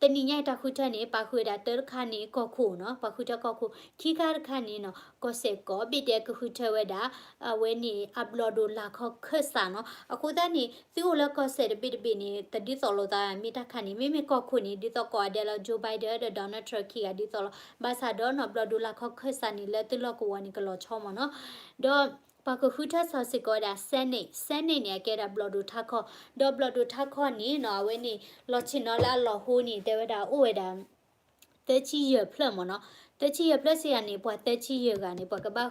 တနံၤညါအံၤတၢ်ဃုထၢန့ၣ် ပာ်ဃုာ်ဝဲဒၣ်တၢတခါန့ၣ် ကီၢ်ခိၣ်နီၤ, ပှၤဃုထၢကီၢ်ခိၣ်, ခံခါတခါန့ၣ်နီၤ ကီၢ်စဲၣ်ကိးဘ့ၣ်ဒဲးကဃုထၢဝဲဒၣ် အဝဲန့ၣ်အဘျီၣ်ဒိၣ်လၤခီခၢၣ်စးနီၤ. အဃိသတးန့ၣ် သုအိၣ်လၢကီၢ်စဲၣ်တဘ့ၣ်တဘ့ၣ်န့ၣ် တဒ်သိးလိာ်သးမ့ၢ်တၢ်ခါန့ၣ်, မ့မ့ၢ်ကီၢ်ခိၣ်န့ၣ် ဒ်သိးကိးဂၤဒဲးလီၤ Joe Biden ဒီး Donald Trump ခံဂၤဒ်သိးလီၤ. ဘၣ်ဆၣ်ဒီးနီၤ ဘျီၣ်ဒိၣ်လၤခီခၢၣ်စးန့ၣ် လၢသုလီၢ်ကဝီၤန့ၣ် ကလီၤဆီမ့ၢ်နီၤ. ဒီးပှၤကဃုထၢစီၤစ့ၢ်ကီးဝဲဒၣ် Senate, Senate န့ၣ် အကဲဒၣ်ဘျီၣ်ဒိၣ်ထးခီ, ဒီးဘျီၣ်ဒိၣ်ထးခီန့ၣ်နီၤ အဝဲန့ၣ် လီၤဆ့ၣ်နီၤလၢအလီၢ်ဟိန့ၣ် တဲဝဲဒၣ်အိၣ်ဝဲဒၣ် သၢဆံယဲၢ်ဖျၢၣ်မ့ၢ်နီၤ. သၢဆံယဲၢ်ဖျၢၣ်စ့ၢ်ကီးန့ၣ် ပှၤသၢဆံယဲၢ်ဂၤန့ၣ် ပှၤကဘၣ်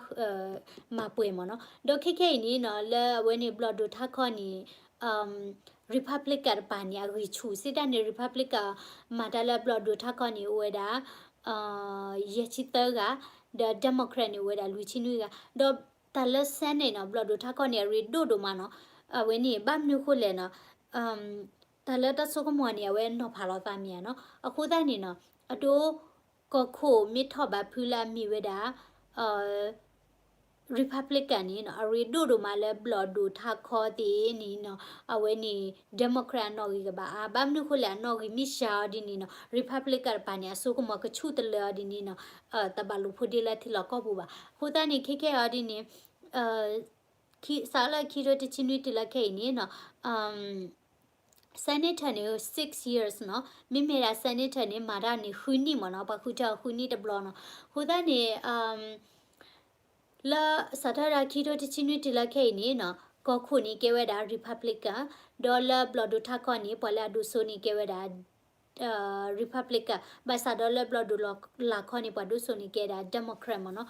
မၤပှဲၤမ့ၢ်နီၤ. ဒီးခဲခဲအံၤန့ၣ်နီၤ လၢအဝဲန့ၣ်ဘျီၣ်ဒိၣ်ထးခီန့ၣ် Republican တပၤန့ၣ် အဂံၢ်ဆူၣ်စ့ၢ်တၢ်န့ၣ် Republican မၤတၢ်လၢဘျီၣ်ဒိၣ်ထးခီန့ၣ် အိၣ်ဝဲဒၣ် ယဲၢ်ဆံသၢဂၤ, ဒီး Democrat န့ၣ် အိၣ်ဝဲဒၣ်လွံၢ်ဆံနွံဂၤ, ဒီးတၢ်လၢ Senate န့ၣ်နီၤ ဘျီၣ်ဒိၣ်ထးခီန့ၣ် အရ့ဒိၣ်ဒိၣ်မးနီၤ. အဝဲန့ၣ် ဘၣ်မနုၤအဃိလဲၣ်နီၤ တၢ်လၢတၢ်စိကမီၤန့ၣ် အဝဲနီၤဖးလီၤသးမ့ၢ်ဧါနီၤ. အဃိသတးန့ၣ်နီၤ အဒိ ကီၢ်ခိၣ်မ့ၢ်ထီၣ်ဘးဖုလၢအမ့ၢ်ဝဲဒၣ် Republican န့ၣ်နီၤ အရ့ဒိၣ်ဒိၣ်မးလၢဘျီၣ်ဒိၣ်ထးခီသ့ၣ်န့ၣ်နီၤ အဝဲန့ၣ် Democrat အနီၣ်ဂံၢ်ကဘၣ်အါ. ဘၣ်မနုၤအဃိလဲၣ် အနီၣ်ဂံၢ်မ့ၢ်စှၤအီၤဒ်န့ၣ်နီၤ Republican တပၤန့ၣ် အစိကမီၤကဆူၣ်တလၢအီၤဒ်န့ၣ်နီၤ တဘၣ်လိာ်ဖိးဒ့လၢထံလီၢ်ကီၢ်ပူၤဘၣ်. အဃိသတးန့ၣ် ခဲခဲအီၤဒ်န့ၣ် စးလၢခံထိတဆံနွံတုၤလၢခဲအံၤန့ၣ်နီၤ Senator န့ၣ် six years နီၤ, မ့မ့ၢ်ဒၣ် Senator န့ၣ် မၤတၢ်န့ၣ်ဃုနံၣ်မ့ၢ်နီၤ, ပှၤဃုထၢအီၤဃုနံၣ်တဘျီနီၤ. အဃိသတးန့ၣ် လၢစးထီၣ်ဒၣ်ခံထိတဆံနွံတုၤလၢခဲအံၤန့ၣ်နီၤ ကီၢ်ခိၣ်န့ၣ်ကဲဝဲဒၣ် Republican, ဒီးလၢဘျီၣ်ဒိၣ်ထးခီန့ၣ် ပှၤလၢအဒိၣ်စိန့ၣ်ကဲဝဲဒၣ် Republican, ဘၣ်ဆၣ်ဒီးလၢဘျီၣ်ဒိၣ်လၤခီန့ၣ် ပှၤဒိၣ်စိန့ၣ်ကဲဒၣ် Democrat မ့ၢ်နီၤ.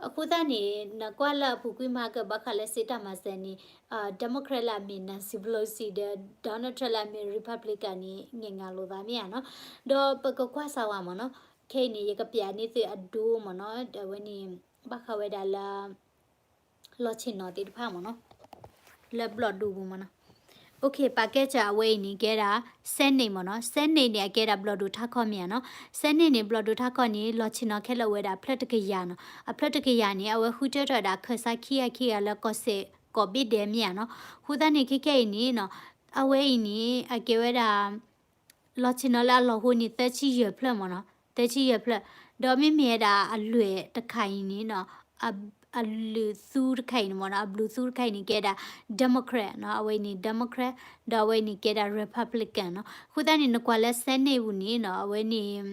အဃိသတးန့ၣ် နကွၢ်လၢအပူၤကွံာ်မးက ဘၣ်ဃးလၢစ့တၢ်မၤစၢၤန့ၣ် Democrat လၢအမ့ၢ် Nancy Pelosi ဒီး Donald Trump လၢအမ့ၢ် Republican န့ၣ် ငဲၢ်ငါလိာ်သးမ့ၢ်ဧါနီၤ. ဒီးပကကွၢ်စၢ်ဝဲမ့ၢ်နီၤ, ခဲအံၤန့ၣ် ယကပျးန့ၢ်သုအဒိမ့ၢ်နီၤ, အဝဲန့ၣ် ဘၣ်ဃးဝဲဒၣ်လၢ လီၤဆ့ၣ်နီၤသ့ၣ်တဖၣ်မ့ၢ်နီၤ, လၢဘျီၣ်ဒိၣ်ပူၤမ့ၢ်နီၤ. Okay, ပာ်ကဲစၢ်အဝဲအံၤန့ၣ် ကဲဒၣ် Senate မ့ၢ်နီၤ. Senate န့ၣ် အကဲဒၣ်ဘျီၣ်ဒိၣ်ထးခီမ့ၢ်ဧါနီၤ. Senate န့ၣ် ဘျီၣ်ဒိၣ်ထးခီန့ၣ် လီၤဆ့ၣ်နီၤခဲလၢာ်အိၣ်ဝဲဒၣ်အဖျၢၣ်တကယၤနီၤ. အဖျၢၣ်တကယၤန့ၣ် အဝဲဃုထၢထီၣ်ဝဲဒၣ်ခၢၣ်စးခံဂၤခံဂၤလၢကီၢ်စဲၣ်ကိးဘ့ၣ်ဒဲးမ့ၢ်ဧါနီၤ. အဃိသတးန့ၣ် ခဲခဲအံၤန့ၣ်နီၤ, အဝဲအံၤန့ၣ် အကဲဝဲဒၣ် လီၤဆ့ၣ်နီၤလၢအလီၢ်ဟိန့ၣ် သၢဆံယဲၢ်ဖျၢၣ်မ့ၢ်နီၤ, သၢဆံယဲၢ်ဖျၢၣ်, ဒီးမ့မ့ၢ်ဝဲဒၣ်အလွဲၢ်တခါအံၤန့ၣ်နီၤ, အ အလုၢ်သူတခါအံၤန့ၣ်မ့ၢ်နီၤ, အဘျုးသူတခါအံၤန့ၣ် ကဲဒၣ် Democrat နီၤ, အဝဲအံၤန့ၣ် Democrat, ဒီးအဝဲအံၤန့ၣ်ကဲဒၣ် Republican နီၤ. အဃိသတးန့ၣ် နကွၢ်လၢ Senate ပူၤန့ၣ်နီၤ, အဝဲန့ၣ်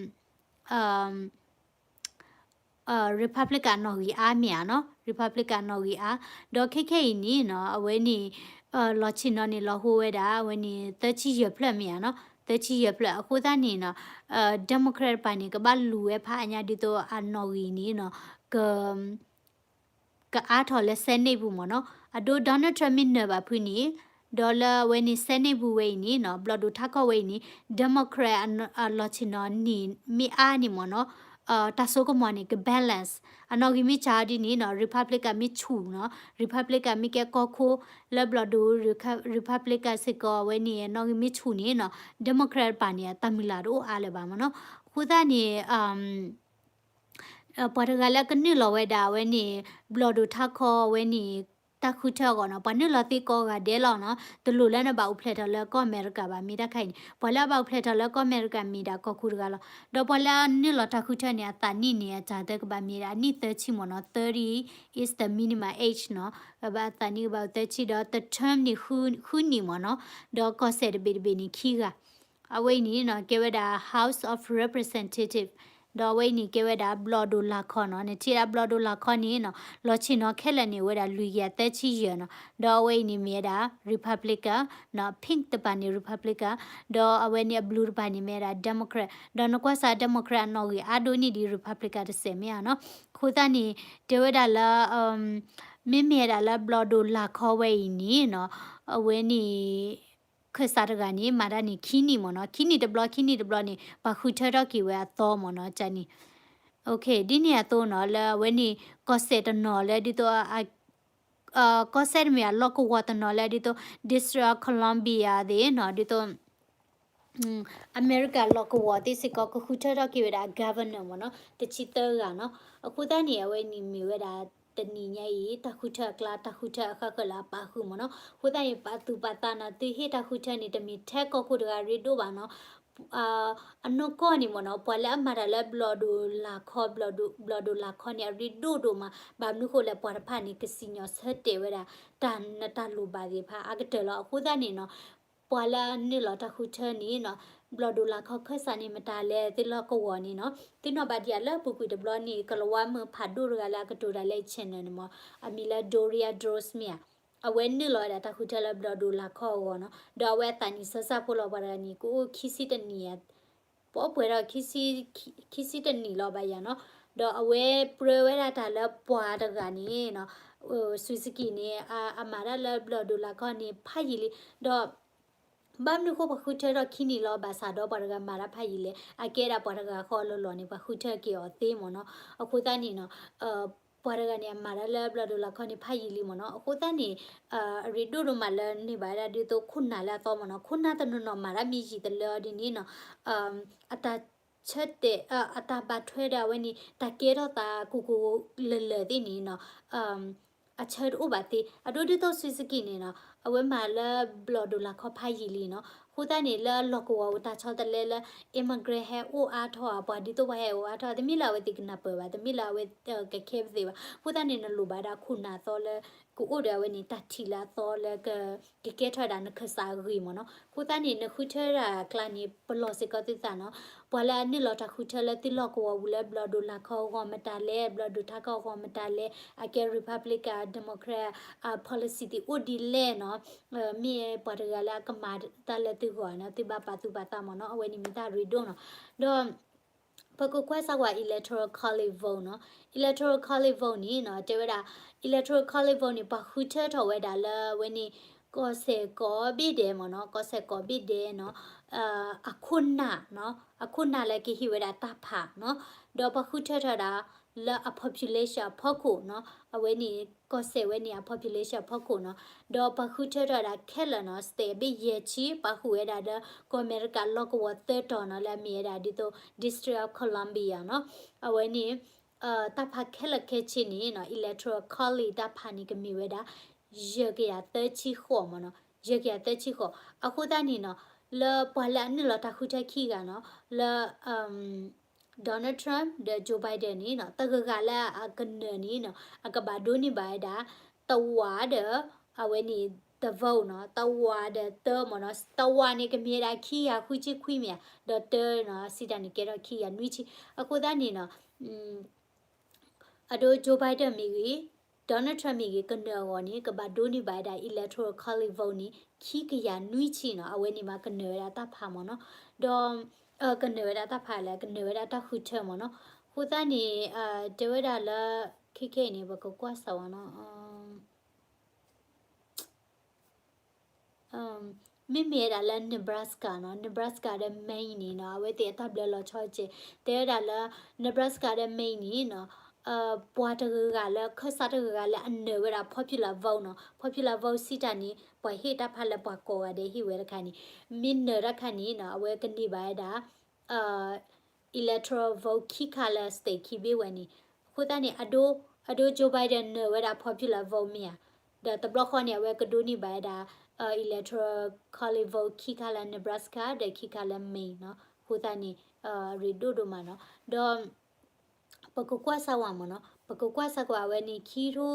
Republican အနီၣ်ဂံၢ်အါမ့ၢ်ဧါနီၤ, Republican အနီၣ်ဂံၢ်အါ, ဒီးခဲခဲအံၤန့ၣ်နီၤ, အဝဲန့ၣ် လီၤဆ့ၣ်နီၤန့ၣ် လီၤဟိဝဲဒၣ် အဝဲန့ၣ် သၢဆံယဲၢ်ဖျၢၣ်မ့ၢ်ဧါနီၤ, သၢဆံယဲၢ်ဖျၢၣ်. အဃိသတးန့ၣ်နီၤ, Democrat တပၤန့ၣ် ကဘၣ်လူၤဝဲဖးအါညါဒ်သိးအနီၣ်ဂံၢ်န့ၣ်နီၤ, က ကအါထီၣ်လၢ Senate ပူၤမ့ၢ်နီၤ. အဒိ Donald Trump မ့ၢ်နၢၤဘၣ်ဖုန့ၣ်, ဒီးလၢအဝဲန့ၣ် Senate ပူၤဝဲအံၤန့ၣ်နီၤ, ဘျီၣ်ဒိၣ်ထးခီဝဲအံၤန့ၣ် Democrat အလီၤဆ့ၣ်နီၤန့ၣ် မ့ၢ်အါန့ၣ်မ့ၢ်နီၤ, တၢ်စိကမီၤန့ၣ် က balance, အနီၣ်ဂံၢ်မ့ၢ်စှၤဒ်န့ၣ်နီၤ, Republican မ့ၢ်ဆူၣ်နီၤ, Republican မ့ၢ်ကဲကီၢ်ခိၣ်လၢဘျီၣ်ဒိၣ် Republican စ့ၢ်ကီး အဝဲန့ၣ် အနီၣ်ဂံၢ်မ့ၢ်ဆူၣ်န့ၣ်နီၤ, Democrat တပၤန့ၣ် တၢ်မုၢ်လၢ်တအိၣ်အါလၢၤဘၣ်မ့ၢ်နီၤ. အဃိသတးန့ၣ် ပှၤတဂၤလၢကနုာ်လီၤဝဲဒၣ်အဝဲန့ၣ် ဘျီၣ်ဒိၣ်ထးခီဝဲန့ၣ် တၢ်ဃုထၢအဂီၢ်နီၤ, ပှၤနုာ်လီၤသ့ကိးဂၤဒဲးလီၤနီၤ, တလိၣ်လၢနဘၣ်အိၣ်ဖျဲၣ်ထီၣ်လၢကီၢ်အမဲရကၤဘၣ် မ့ၢ်တၢ်ခါအံၤန့ၣ်, ပှၤလၢအဘၣ်အိၣ်ဖျဲၣ်ထီၣ်လၢကီၢ်အမဲရကၤမ့ၢ်ဒၣ်ကီၢ်ခိၣ်တဂၤလီၤ. ဒီးပှၤလၢအနုာ်လီၤတၢ်ဃုထၢန့ၣ် အသးနံၣ်န့ၣ် အတၢ်တကဘၣ်မ့ၢ်ဒၣ်အနံၣ်သၢဆံမ့ၢ်နီၤ, thirty is the minimum age နီၤ, အသးနံၣ်ကဘၣ်အိၣ်သၢဆံ ဒီး the term န့ၣ် ဃုနံၣ်မ့ၢ်နီၤ, ဒီးကီၢ်စဲၣ်တဘ့ၣ်တဘ့ၣ်န့ၣ်ခံဂၤ အဝဲအံၤန့ၣ်နီၤ ကဲဝဲဒၣ် House of Representative, ဒီးအဝဲအံၤန့ၣ်ကဲဝဲဒၣ်ဘျီၣ်ဒိၣ်လၤခီနီၤ, နထံၣ်ဒၣ်ဘျီၣ်ဒိၣ်လၤခီန့ၣ်နီၤ လီၤဆ့ၣ်နီၤခဲလၢာ်န့ၣ် အိၣ်ဝဲဒၣ်လွံၢ်ကယၤသၢဆံယဲၢ်နီၤ, ဒီးအဝဲအံၤန့ၣ်မ့ၢ်ဝဲဒၣ် Republican နီၤ, pink တပၤန့ၣ် Republican, ဒီးအဝဲန့ၣ်အဘျုးတပၤန့ၣ်မ့ၢ်ဝဲဒၣ် Democrat, ဒီးနကွၢ်စၢ် Democrat အနီၣ်ဂံၢ်အါဒိၣ်န့ၢ်ဒံး Republican တစဲးမ့ၢ်ဧါနီၤ. အဃိသတးန့ၣ် တဲဝဲဒၣ်လၢ မ့မ့ၢ်ဒၣ်လၢဘျီၣ်ဒိၣ်လၤခီဝဲအံၤန့ၣ်နီၤ, အဝဲန့ၣ် ခၢၣ်စးတဂၤန့ၣ် မၤတၢ်န့ၣ်ခံနံၣ်မ့ၢ်နီၤ, ခံနံၣ်တဘျီ ခံနံၣ်တဘျီန့ၣ် ပှၤဃုထၢထီၣ်က့ၤဝဲအသီမ့ၢ်နီၤ, ကန့ၣ် ဒ်န့ၣ်အသိးနီၤ လၢအဝဲန့ၣ် ကီၢ်စဲၣ်တနီၤလၢဒ်သိး ကီၢ်စဲၣ်တမ့ၢ် အလီၢ်ကဝီၤတနီၤလၢဒ်သိး District of Columbia သ့ၣ်နီၤ ဒ်သိး အမဲရကၤလီၢ်ကဝီၤသ့ၣ်စ့ၢ်ကီး ကဃုထၢထီၣ်က့ၤဝဲဒၣ် governor မ့ၢ်နီၤ တဆံသၢဂၤနီၤ. အဃိသတးန့ၣ် အဝဲန့ၣ်မ့ၢ်ဝဲဒၣ်တနံၤညါအံၤ တၢ်ဃုထၢအကျါ တၢ်ဃုထၢအဃၢဃၢလၢအပာ်ဃုာ်မ့ၢ်နီၤ. အဃိသတးန့ၣ် ပာ်သူၣ်ပာ်သးနီၤ သုဟ့ၣ်တၢ်ဃုထၢန့ၣ် တမ့ၢ်ထဲကီၢ်ခိၣ်တဂၤရ့ဒိၣ်ဘၣ်နီၤ အနီၢ်ကီၢ်န့ၣ်မ့ၢ်နီၤ ပှၤလၢအမၤတၢ်လၢဘျီၣ်ဒိၣ်လၢ်ခီ ဘျီၣ်ဒိၣ်လၢ်ခီန့ၣ် အရ့ဒိၣ်ဒိၣ်မး ဘၣ်မနုၤဃိလဲၣ် ပှၤတဖၣ်န့ၣ် ကစံၣ်ညီၣ်ဆၢတဲာ်ဝဲဒၣ် တၢ်နတၢ်လိၣ်ဘၣ်သ့ၣ်တဖၣ်အါကတၢၢ်လီၤ. အဃိသတးန့ၣ်နီၤ ပှၤလၢအနုာ်လီၤတၢ်ဃုထၢန့ၣ်နီၤ ဘျီၣ်ဒိၣ်လၢ်ခီခၢၣ်စးန့ၣ် မတၤလဲၣ် သုလီၢ်ကဝီၤန့ၣ်နီၤ သုနီၣ်ဘၣ်ဒံးအလၢပူၤကွံာ်တဘျီန့ၣ် ကလၤဝါမုၣ်ဖးဒိၣ်တဂၤလၢအကတိၤတၢ်လၢ channel န့ၣ်မ့ၢ် အမံၤလၢ Doria Dorce မ့ၢ်ဧါ အဝဲနုာ်လီၤဝဲဒၣ်တၢ်ဃုထၢလၢဘျီၣ်ဒိၣ်လၢ်ခီအဂီၢ်နီၤ ဒီးအဝဲအသးနံၣ်စၢ်စၢ်ဖိလီၤ ပှၤတဂၤန့ၣ် ကအိၣ်ခံဆံတနံၣ် ပှဲၤဒီး ခံဆံတနံၣ်လီၤဘၣ်ယၤနီၤ ဒီးအဝဲပြၢဝဲဒၣ်တၢ်လၢပှၤတဂၤန့ၣ်နီၤ Swiskey န့ၣ် အမၤတၢ်လၢဘျီၣ်ဒိၣ်လၢ်ခီန့ၣ် ဖးယံာ်လံ ဒီး ဘၣ်မနုၤဃိပှၤဃုထၢထီၣ်ခံနံၣ်လီၤ ဘၣ်ဆၣ်ဒီးပှၤတဂၤမၤတၢ်ဖးယံာ်လဲၣ် အကဲဒၣ်ပှၤတဂၤဃီအလီၢ်လီၢ်န့ၣ် ပှၤဃုထၢက့ၤအီၤသ့မ့ၢ်နီၤ အဃိသတးန့ၣ်နီၤ ပှၤတဂၤန့ၣ် အမၤတၢ်လၢဘျီၣ်ဒိၣ်လၢ်ခီန့ၣ်ဖးယံာ်လံမ့ၢ်နီၤ အဃိသတးန့ၣ် အရ့ဒိၣ်ဒိၣ်မးလၢန့ၢ်ဘၣ်ဝဲဒၣ်ဒ်သိးခိၣ်နၢ်လၢအသီမ့ၢ်နီၤ ခိၣ်နၢ်တနီၤနီၤမၤတၢ်မ့ၢ်ယံာ်တလၢအီၤဒ်န့ၣ်နီၤ အတၢ်ဆၢတဲာ် အတၢ်ဘၣ်ထွဲဒီးအဝဲန့ၣ် တၢ်ကဲထီၣ်သးကူကူလၢာ်လၢာ်သ့ၣ်န့ၣ်နီၤ အဆၢတအိၣ်ဘၣ်သ့ အဒိဒ်သိး Swiskey န့ၣ်နီၤ အဝဲမၤလၢဘျီၣ်ဒိၣ်လၢ်ခီဖးယံာ်လံနီၤ အဃိသတးန့ၣ် လၢလီၢ်ကဝီၤပူၤတၢ်ဆီတလဲလၢ immigrant ဟဲအိၣ်အါထီၣ်ဧါ ပှၤဒ်သိးပှၤဟဲအိၣ်အါထီၣ် တမ့ၢ်လၢအဝဲသ့ၣ်ကနၢ်ပၢၢ်ဘၣ် တမ့ၢ်လၢအဝဲကခဲပသ့ဘၣ် အဃိသတးန့ၣ် နလိၣ်ဘၣ်ဒၣ်ခိၣ်နၢ်သီလၢ ကအိၣ်ဒီးအဝဲန့ၣ် တၢ်ထံၣ်လၢအသီလၢ ကကဲထီၣ်ဝဲဒၣ်နခၢၣ်စးအဂ့ၢ်မ့ၢ်နီၤ အဃိသတးန့ၣ် နဃုထၢဒၣ်အကျါန့ၣ် ပလီၢ်စ့ၢ်ကီးသုသးနီၤ ပှၤလၢအနုာ်လီၤတၢ်ဃုထၢလၢသုလီၢ်ကဝီၤပူၤလၢဘျီၣ်ဒိၣ်လၢ်ခီအဂီၢ်မတၤလဲၣ် ဘျီၣ်ဒိၣ်ထးခီအဂီၢ်မတၤလဲၣ် အကဲ Republican Democrat policy သ့ၣ်အိၣ်ဒ်လဲၣ်နီၤ မ့ၢ်ပှၤတဂၤလၢအကမၤတၢ်လၢသုဂီၢ်နီၤ သုဘၣ်ပာ်သူၣ်ပာ်သးမ့ၢ်နီၤ အဝဲန့ၣ်မ့ၢ်တၢ်ရ့ဒိၣ်နီၤ ဒီး ပကကွၢ်စၢ်ကွၢ် electoral college vote နီၤ electoral college vote န့ၣ်နီၤ တဲဝဲဒၣ် electoral college vote န့ၣ် ပှၤဃုထၢထီၣ်ဝဲဒၣ်လၢအဝဲန့ၣ် ကီၢ်စဲၣ်ကိးဘ့ၣ်ဒဲးမ့ၢ်နီၤ ကီၢ်စဲၣ်ကိးဘ့ၣ်ဒဲးနီၤ အခိၣ်နၢ်နီၤ အခိၣ်နၢ်လၢကဟ့ၣ်ဝဲဒၣ်တၢ်ဖးနီၤ ဒီးပှၤဃုထၢထီၣ်ဝဲဒၣ်လၢအ population အဖီခိၣ်နီၤ အဝဲန့ၣ် ကီၢ်စဲၣ်ဝဲန့ၣ်အ population အဖီခိၣ်နီၤ ဒီးပှၤဃုထၢထီၣ်ဝဲဒၣ်ခဲလၢာ်နီၤ state အဘ့ၣ်ယဲၢ်ဆံ ပာ်ဃုာ်ဝဲဒၣ်ဒီး ကီၢ်အမဲရကၤလီၢ်ကဝီၤသၢတီၤနီၤ လၢအမ့ၢ်ဝဲဒၣ်ဒ်သိး District of Columbia နီၤ အဝဲန့ၣ် တၢ်ဖးခဲလၢာ်ခဲဆ့န့ၣ်နီၤ electoral college တၢ်ဖးန့ၣ်ကမ့ၢ်ဝဲဒၣ် ယဲၢ်ကယၤသၢဆံဃိးမ့ၢ်နီၤ ယဲၢ်ကယၤသၢဆံဃိး အဃိသတးန့ၣ်နီၤ လၢပှၤလၢအနုာ်လီၤတၢ်ဃုထၢခံဂၤနီၤ လၢ Donald Trump ဒီး Joe Biden န့ၣ်နီၤ တဂၤဂၤလၢအကနၢၤန့ၣ်နီၤ အကဘၣ်ဒိးန့ၢ်ဘၣ်ဝဲဒၣ် တဝာ်ဒီး အဝဲန့ၣ် တ vote နီၤ တဝာ်ဒီးတၢမ့ၢ်နီၤ တဝာ်န့ၣ်ကမ့ၢ်ဝဲဒၣ်ခံဂၤဃုဆံခွံမ့ၢ်ဧါ ဒီးတၢနီၤ စံးတၢ်န့ၣ်ကဲထီၣ်ခံဂၤနွံဆံ အဃိသတးန့ၣ်နီၤ အဒိ Joe Biden မ့ၢ်ဂ့ၤ Donald Trump မ့ၢ်ဂ့ၤ ကနၢၤအဂီၢ်န့ၣ် ကဘၣ်ဒိးန့ၢ်ဘၣ်ဝဲဒၣ် electoral college vote န့ၣ် ခံကယၤနွံဆံနီၤ အဝဲန့ၣ်မ့ၢ်ကနၢၤဝဲဒၣ်တၢ်ဖးမ့ၢ်နီၤ ဒီး ကနၢၤဝဲဒၣ်တၢ်ဖးလဲၣ် ကနၢၤဝဲဒၣ်တၢ်ဃုထၢမ့ၢ်နီၤ အဃိသတးန့ၣ် တဲဝဲဒၣ်လၢ ခဲခဲအံၤန့ၣ် ပကကွၢ်စၢ်ဝဲနီၤ မ့မ့ၢ်ဝဲဒၣ်လၢ Nebraska နီၤ Nebraska ဒီး Maine န့ၣ်နီၤ အဝဲသ့ၣ်အတၢ်ဘျၢလီၤဆီကဲး တဲဝဲဒၣ်လၢ Nebraska ဒီး Maine န့ၣ်နီၤ ပှၤတဂၤဂၤလၢ ခၢၣ်စးတဂၤဂၤလၢအနၢၤဝဲဒၣ် popular vote နီၤ popular vote စံးတၢ်န့ၣ် ပှၤဟ့ၣ်တၢ်ဖးလၢပှၤကိးဂၤဒဲးဟ့ၣ်ဝဲတခါန့ၣ် မ့ၢ်နၢၤတၢ်ခါန့ၣ်နီၤ အဝဲကန့ၢ်ဘၣ်ဝဲဒၣ် electoral vote ခံခါလၢ state ခံဘ့ၣ်ဝဲန့ၣ် အဃိသတးန့ၣ် အဒိ အဒိ Joe Biden နၢၤဝဲဒၣ် popular vote မ့ၢ်ဧါ ဒီးတဘျီဃီန့ၣ် အဝဲကဒိးန့ၢ်ဘၣ်ဝဲဒၣ် electoral college vote ခံခါလၢ Nebraska ဒီးခံခါလၢ Maine နီၤ အဃိသတးန့ၣ် ရ့ဒိၣ်ဒိၣ်မးနီၤ ဒီး ပကကွၢ်စၢ်ဝဲမ့ၢ်နီၤ ပကကွၢ်စၢ်ကွၢ်ဝဲန့ၣ် ခံထိ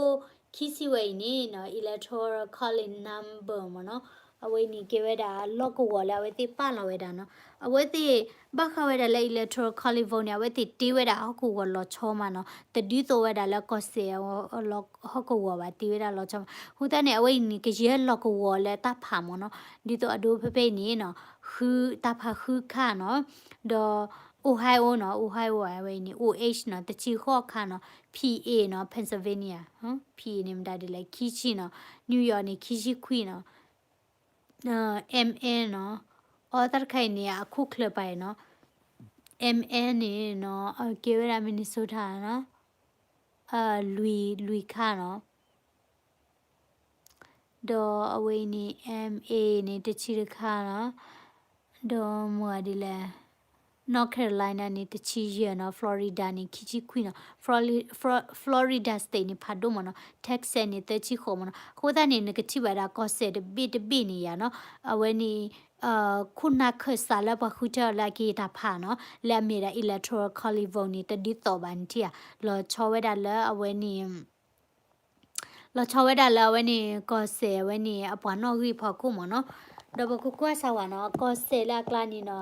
ခံဆံဝဲအံၤန့ၣ်နီၤ electoral college number မ့ၢ်နီၤ အဝဲန့ၣ်ကဲဝဲဒၣ်လီၢ်ကဝီၤလၢအဝဲသ့ၣ်ပာ်လီၤဝဲဒၣ်နီၤ အဝဲသ့ၣ်ဘၣ်ဃးဝဲဒၣ်လၢ electoral college vote န့ၣ် အဝဲသ့ၣ်တ့ဝဲဒၣ်ဟီၣ်ကဝီၤလီၤဆီမးနီၤ တဒ်သိးဝဲဒၣ်လၢကီၢ်စဲၣ်ဟီၣ်ကဝီၤဘၣ် တ့ဝဲဒၣ်လီၤဆီမး အဃိသတးန့ၣ် အဝဲအံၤန့ၣ် ကယဲၢ်လီၢ်ကဝီၤလၢတၢ်ဖးမ့ၢ်နီၤ ဒ်သိးအဒိဖဲဖဲအံၤန့ၣ်နီၤ ဃုတၢ်ဖးဃုခါနီၤ ဒီး Ohio နီၤ Ohio အဝဲအံၤန့ၣ် အိၣ် H နီၤ တဆံဃိးခါနီၤ P A နီၤ Pennsylvania P A န့ၣ်မတၤဒ်လဲၣ် ခံဆံနီၤ New York န့ၣ် ခံဆံခွံနီၤ M N နီၤ အီတၢ်တခါအံၤန့ၣ် အခိၣ်ချၢပာ်အံၤနီၤ MN န့ၣ်နီၤ အကဲဝဲဒၣ် Minnesota နီၤ လွံၢ် လွံၢ်ခါနီၤ ဒီးအဝဲအံၤန့ၣ် MA န့ၣ် တဆံတခါနီၤ ဒီးမ့ၢ်ဒ်လဲၣ် North Carolina န့ၣ် တဆံယဲၢ်နီၤ Florida န့ၣ် ခံဆံခွံနီၤ Flori- Flori- Florida State န့ၣ် ဖးဒိၣ်မ့ၢ်နီၤ Texas န့ၣ် သၢဆံဃိးမ့ၢ်နီၤ အဃိသတးန့ၣ် နကထံၣ်ဘၣ်ဒၣ်ကီၢ်စဲၣ်တဘ့ၣ်တဘ့ၣ်န့ၣ်ယါနီၤ အဝဲန့ၣ် ခိၣ်နၢ်ခၢၣ်စးလၢပှၤဃုထၢအီၤလၢအကဟ့ၣ်တၢ်ဖးနီၤ လၢအမ့ၢ်ဒၣ် electoral college vote န့ၣ် တဒ်သိးဘၣ်န့ၣ်ထံၣ်ဧါ လီၤဆီဝဲဒၣ်လၢအဝဲန့ၣ် လီၤဆီဝဲဒၣ်လၢအဝဲန့ၣ် ကီၢ်စဲၣ်အဝဲန့ၣ် အပှၤနီၣ်ဂံၢ်ဖီခိၣ်မ့ၢ်နီၤ ဒီးပကကွၢ်စၢ်ဝဲနီၤ ကီၢ်စဲၣ်လၢအကျါန့ၣ်နီၤ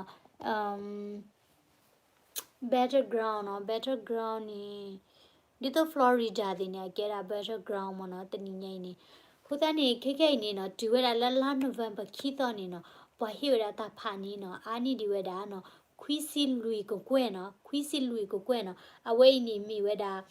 battleground နီၤ battleground န့ၣ် ဒ်သိး Florida သ့ၣ်န့ၣ် အကဲဒၣ် battleground မ့ၢ်နီၤ တနံၤညါအံၤန့ၣ် အဃိသတးန့ၣ် ခဲကဲအံၤန့ၣ်နီၤ တုၤဝဲဒၣ်လၢလါ November ခံသီန့ၣ်နီၤ ပှၤဟ့ၣ်ဝဲဒၣ်တၢ်ဖးန့ၣ်နီၤ အါန့ၢ်ဒံးဝဲဒၣ်နီၤ ခွံဆံလွံၢ်ကကွဲၢ်နီၤ ခွံဆံလွံၢ်ကကွဲၢ်နီၤ အဝဲအံၤန့ၣ်မ့ၢ်ဝဲဒၣ်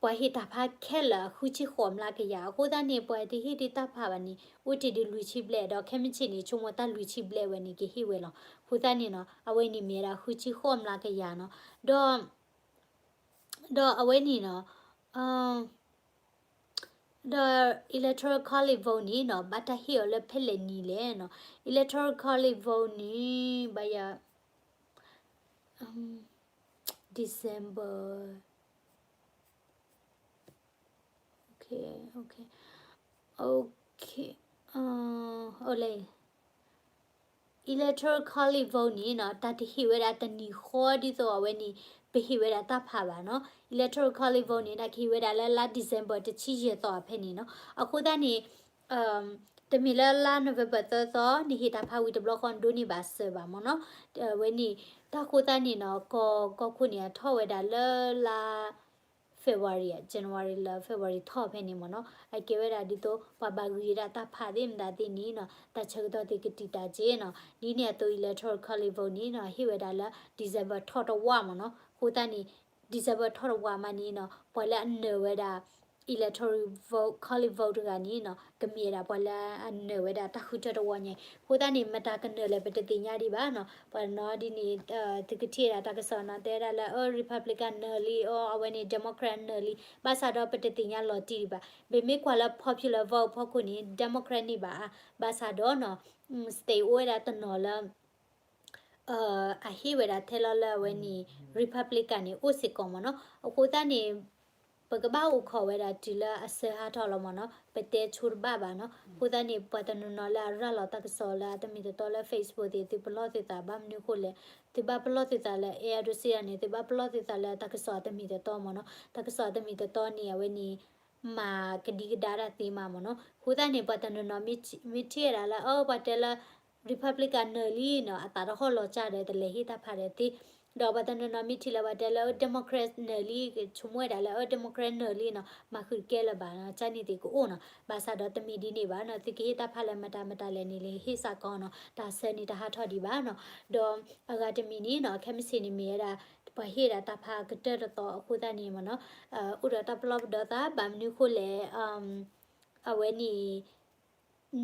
ပှၤဟ့ၣ်တၢ်ဖးခဲလၢာ်အဃုဆံဃိးမျးကယၤ အဃိသတးန့ၣ် ပှၤတဟ့ၣ်ဒံးတၢ်ဖးဘၣ်န့ၣ် အိၣ်တ့ၢ်ဒံးလွံၢ်ဆံဘျဲၣ် ဒီးခဲမုၢ်ဆ့ၣ်န့ၣ် ဆိကမိၣ်တၢ်လွံၢ်ဆံဘျဲၣ်ဝဲန့ၣ် ကဟ့ၣ်ဝဲလီၤ. အဃိသတးန့ၣ်နီၤ အဝဲန့ၣ်မ့ၢ်ဝဲဒၣ်ဃုဆံဃိးမျးကယၤနီၤ ဒီး ဒီးအဝဲန့ၣ်နီၤ ဒီး electoral college vote န့ၣ်နီၤ ဘၣ်တၢ်ဟ့ၣ်အီၤလၢဖဲလဲၣ်နံၤလဲၣ်နီၤ electoral college vote န့ၣ် ဘၣ်ယၤ December, okay, okay, okay, အိၣ်လဲၣ် electoral college vote န့ၣ်နီၤ တၢ်တဟ့ၣ်ဝဲဒၣ်တနံၤဃီဒ်သိးအဝဲန့ၣ် ပဟ့ၣ်ဝဲဒၣ်တၢ်ဖးဘၣ်နီၤ electoral college vote န့ၣ် တၢ်ကဟ့ၣ်ဝဲဒၣ်လၢလါ December တဆံယဲၢ်သီအဖဲန့ၣ်နီၤ အဃိသတးန့ၣ် တမ့ၢ်လၢလါ November သၢသီ နဟ့ၣ်တၢ်ဖးဝံၤတဘျီဃီ နဒိးန့ၢ်ဘၣ်စၢၤဘၣ်မ့ၢ်နီၤ အဝဲန့ၣ် တၢ်ဃိသတးန့ၣ်နီၤ ကီၢ် ကီၢ်ခိၣ်န့ၣ် အထီၣ်ဝဲဒၣ်လၢလါ February, January လၢ February ထီၣ်ဖဲန့ၣ်မ့ၢ်နီၤ အကဲဝဲဒၣ်ဒ်သိး ပှၤဘၣ်ဂံၢ်ဝဲဒၣ်တၢ်ဖးသ့ၣ်မတၤသ့ၣ်န့ၣ်နီၤ တၢ်ဆၢကတီၢ်သ့ၣ်ကတံာ်တာ်က့နီၤ ဒ်န့ၣ်အသိး electoral college vote န့ၣ်နီၤ ဟ့ၣ်ဝဲဒၣ်လၢ December ထီၣ်တဝာ်မ့ၢ်နီၤ အဃိသတးန့ၣ် December ထီၣ်တဝာ်မးန့ၣ်နီၤ ပှၤလၢအနၢၤဝဲဒၣ် electoral vote, college vote တဂၤန့ၣ်နီၤ ကမ့ၢ်ဝဲဒၣ်ပှၤလၢအနၢၤဝဲဒၣ်တၢ်ဃုထၢတဝီညါ အဃိသတးန့ၣ် မတၤကနၢၤလဲၣ် ပတသ့ၣ်ညါဒံးဘၣ်နီၤ ပှၤနီၤဒ်န့ၣ် သုကထံၣ်ဝဲဒၣ်တၢ်ကစီၣ်နီၤ တဲဝဲဒၣ်လၢ အၢ Republican နၢၤလံ အၢ အဝဲန့ၣ် Democrat နၢၤလံ ဘၣ်ဆၣ်ဒီးပတသ့ၣ်ညါလီၤတံၢ်ဒံးဘၣ် ပမ့ၢ်ကွၢ်လၢ popular vote ဖီခိၣ်န့ၣ် Democrat န့ၢ်ဘၣ်ဧါ ဘၣ်ဆၣ်ဒီးနီၤ state အိၣ်ဝဲဒၣ်တနီၤလၢ အဟ့ၣ်ဝဲဒၣ်ထဲလီၤလၢအဝဲန့ၣ် Republican န့ၣ် အိၣ်စ့ၢ်ကီးမ့ၢ်နီၤ အဃိသတးန့ၣ် ပကဘၣ်အိၣ်ခိးဝဲဒၣ်တုၤလၢအစၢဟးထီၣ်လီၤမ့ၢ်နီၤ ပတဲဆိတဘၣ်ဘၣ်နီၤ အဃိသတးန့ၣ် ပှၤတနီၤနီၤလၢအရၤလီၤတၢ်ကစီၣ်လၢအတမ့ၢ်တတီလၢ Facebook သ့ၣ် သုပလီၢ်သုသး ဘၣ်မနုၤအဃိလဲၣ် သုဘၣ်ပလီၢ်သုသးလၢ အဲၣ်အဒိးစ့ၢ်ဒၣ်န့ၣ် သုဘၣ်ပလီၢ်သုသးလၢတၢ်ကစီၣ်အတမ့ၢ်တတီမ့ၢ်နီၤ တၢ်ကစီၣ်အတမ့ၢ်တတီန့ၣ် အဝဲန့ၣ် မၤကဒံကဒါတၢ်သ့မးမ့ၢ်နီၤ အဃိသတးန့ၣ် ပှၤတနီၤနီၤမ့ၢ်ထံၣ်ဝဲဒၣ်လၢ အၢ ပှၤတဲလၢ Republican နၢၤလံနီၤ အသးတဟီၣ်လီၤကၢ်ဒီး တလဲၤဟ့ၣ်တၢ်ဖးဒီးသ့ ဒီးပှၤတနီၤနီၤမ့ၢ်ထံၣ်လၢပှၤတဲလၢ Democrat နၢၤလံ ကဆိကမိၣ်ဝဲဒၣ်လၢ အၢ Democrat နၢၤလံနီၤ မၤဃုာ်တကဲလၢၤဘၣ်နီၤ ကန့ၣ်သ့ၣ်ကအိၣ်နီၤ ဘၣ်ဆၣ်ဒီးတမ့ၢ်ဒ်န့ၣ်ဘၣ်နီၤ သုကဟ့ၣ်တၢ်ဖးလၢမတၤမတၤလဲၣ်န့ၣ် လဲၤဟ့ၣ်စ့ၢ်ကီးနီၤ တၢ်ဆၢန့ၣ်တဟးထီၣ်ဒံးဘၣ်နီၤ ဒီးအဂၤတမံၤန့ၣ်နီၤ ခဲမုၢ်ဆ့ၣ်န့ၣ်မ့ၢ်ဝဲဒၣ် ပှၤဟ့ၣ်ဒၣ်တၢ်ဖးကတၢၢ်တသီအဃိသတးန့ၣ်မ့ၢ်နီၤ အိၣ်ဒီးတၢ်ပလီၢ်ပဒီသး ဘၣ်မနုၤအဃိလဲၣ် အဝဲန့ၣ် ညီ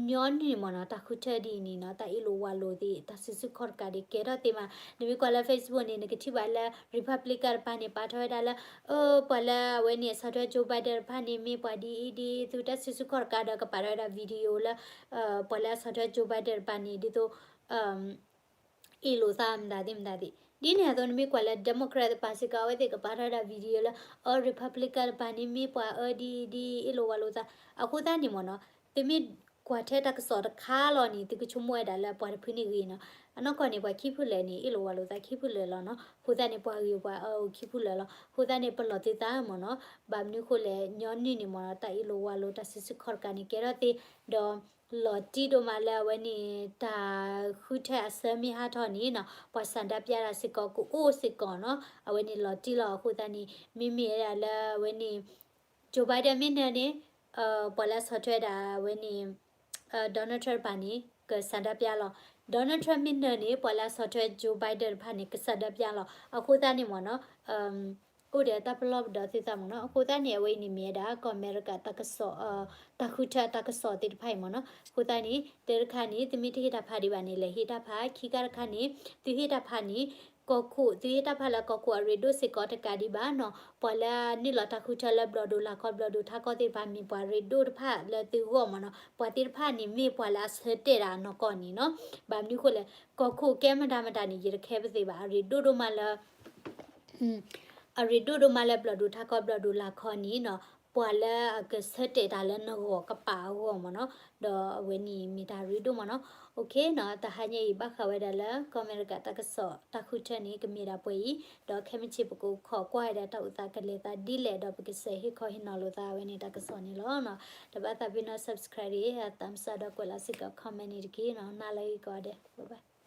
နုၢ်မ့ၢ်နီၤ တၢ်ဃုထၢဒ်အံၤန့ၣ်နီၤ တၢ်အ့ၣ်လိာ်ဝါလိာ်သ့ၣ် တၢ်စုဆူၣ်ခီၣ်တကးဒံးကဲထီၣ်သ့မး နမ့ၢ်ကွၢ်လၢ Facebook န့ၣ် နကထံၣ်ဘၣ်လၢ Republican တပၤန့ၣ် ပာ်ထီၣ်ဝဲဒၣ်လၢ အၢ ပှၤလၢအဝဲန့ၣ် အဆီၣ်ထွဲ Joe Biden တပၤန့ၣ် မ့ၢ်ပှၤဒ်အံၤဒ်အံၤ သုတၢ်စုဆူၣ်ခီၣ်တကးဒီး ကပာ်ထီၣ်ဝဲဒၣ် video လၢ ပှၤလၢအဆီၣ်ထွဲ Joe Biden တပၤန့ၣ် ဒ်သိး အ့ၣ်လိာ်သးမတၤသ့ၣ်မတၤသ့ၣ် ဒ်န့ၣ်အသိး နမ့ၢ်ကွၢ်လၢ Democrat တပၤစ့ၢ်ကီး အဝဲသ့ၣ်ကပာ်ထီၣ်ဝဲဒၣ် video လၢ အၢ Republican တပၤန့ၣ် မ့ၢ်ပှၤအၢဒ်အံၤဒ်အံၤ အ့ၣ်လိာ်ဝါလိာ်သး အဃိသတးန့ၣ်မ့ၢ်နီၤ သုမ့ၢ်ကွၢ်ထဲတၢ်ကစီၣ်တခါလီၤန့ၣ် သုကဆိကမိၣ်ဝဲဒၣ်လၢပှၤတဖုန့ၣ်ဂ့ၤနီၤ အနီၢ်ကီၢ်န့ၣ် ပှၤခံဖုလၢာ်န့ၣ် အ့ၣ်လိာ်ဝါလိာ်သးခံဖုလၢာ်လီၤနီၤ အဃိသတးန့ၣ် ပှၤဂ့ၤပှၤအၢအိၣ်ခံဖုလၢာ်လီၤ အဃိသတးန့ၣ် ပလီၢ်သုသးမ့ၢ်နီၤ ဘၣ်မနုၤအဃိလဲၣ် ညီနုၢ်န့ၣ်မ့ၢ်နီၤ တၢ်အ့ၣ်လိာ်ဝါလိာ်တၢ်စုဆူၣ်ခီၣ်တကးန့ၣ် ကဲထီၣ်သ့ ဒီး လီၤတံၢ်ဒိၣ်မးလၢအဝဲန့ၣ် တၢ်ဃုထၢအဆၢမ့ၢ်ဟးထီၣ်န့ၣ်နီၤ ပှၤဆန္ဒပြတၢ်စ့ၢ်ကီးကအိၣ်စ့ၢ်ကီးနီၤ အဝဲန့ၣ်လီၤတံၢ်လီၤ အဃိသတးန့ၣ် မ့မ့ၢ်ဝဲဒၣ်လၢအဝဲန့ၣ် Joe Biden မ့ၢ်နၢၤန့ၣ် ပှၤလၢအဆီၣ်ထွဲဒၣ်အဝဲန့ၣ် Donald Trump တဖၣ်န့ၣ် ကဆန္ဒပြလီၤ Donald Trump မ့ၢ်နၢၤန့ၣ် ပှၤလၢအဆီၣ်ထွဲ Joe Biden တဖၣ်န့ၣ် ကဆန္ဒပြလီၤ အဃိသတးန့ၣ်မ့ၢ်နီၤ အိၣ်ဒီးတၢ်ပလီၢ်ပဒီသ့ၣ်တဖၣ်မ့ၢ်နီၤ. အဃိသတးန့ၣ် အဝဲအံၤန့ၣ်မ့ၢ်ဝဲဒၣ် ကီၢ်အမဲရကၤတၢ်ကစီၣ် တၢ်ဃုထၢတၢ်ကစီၣ်သ့ၣ်တဖၣ်အံၤမ့ၢ်နီၤ. အဃိသတးန့ၣ် တၢတခါန့ၣ် သုမ့ၢ်တဟ့ၣ်တၢ်ဖးဒံးဘၣ်န့ၣ် လဲၤဟ့ၣ်တၢ်ဖး. ခံခါတခါန့ၣ် သုဟ့ၣ်တၢ်ဖးန့ၣ် ကီၢ်ခိၣ် သုဟ့ၣ်တၢ်ဖးလၢကီၢ်ခိၣ်အရ့ဒိၣ်စ့ၢ်ကီးတကးဒံးဘၣ်နီၤ. ပှၤလၢနုာ်လီၤတၢ်ဃုထၢလၢဘျီၣ်ဒိၣ်လၢ်ခီ ဘျီၣ်ဒိၣ်ထးခီသ့ၣ်တဖၣ် မ့ၢ်ပှၤရ့ဒိၣ်တဖၣ်လၢသုဂီၢ်မ့ၢ်နီၤ. ပှၤသ့ၣ်တဖၣ်န့ၣ် မ့ၢ်ပှၤလၢအဆၢတဲာ်တၢ်နီၢ်ကီၢ်န့ၣ်နီၤ. ဘၣ်မနုၤအဃိလဲၣ်, ကီၢ်ခိၣ်ကဲမတၤမတၤန့ၣ် ယတခဲပသ့ၣ်ဘၣ်. အရ့ဒိၣ်ဒိၣ်မးလၢ အရ့ဒိၣ်ဒိၣ်မးလၢဘျီၣ်ဒိၣ်ထးခီ ဘျီၣ်ဒိၣ်လၢ်ခီန့ၣ်နီၤ, ပှၤလၢအကဆၢတဲာ်တၢ်လၢနဂီၢ်ကပာ်အဂီၢ်မ့ၢ်နီၤ, ဒီးအဝဲန့ၣ်မ့ၢ်တၢ်ရ့ဒိၣ်မ့ၢ်နီၤ. အိၣ်ခ့နီၤ, တဟါညါအံၤ ဘၣ်ဃးဝဲဒၣ်လၢ ကီၢ်အမဲရကၤတၢ်ကစီၣ်တၢ်ဃုထၢန့ၣ် ကမ့ၢ်ဒၣ်ပှဲၤအံၤ, ဒီးခဲမုၢ်ဆ့ၣ်ပကခိးကွၢ်ဝဲဒၣ်တၢ်အိၣ်သးကလဲၤသးဒ်လဲၣ် ဒီးပကစးဟ့ၣ်ခီဟ့ၣ်နီၤလိာ်သးဝဲန့ၣ်တၢ်ကစီၣ်န့ၣ်လီၤ. တဘၣ်သးပ့ၤနီၣ် subscribe ဒီး thumbs up ဒီးကွဲးလီၤစ့ၢ်ကီး comment န့ၣ်တက့ၢ်နီၤ. နၤလၢအဂ့ၤကိးဂၤဒဲး, bye bye.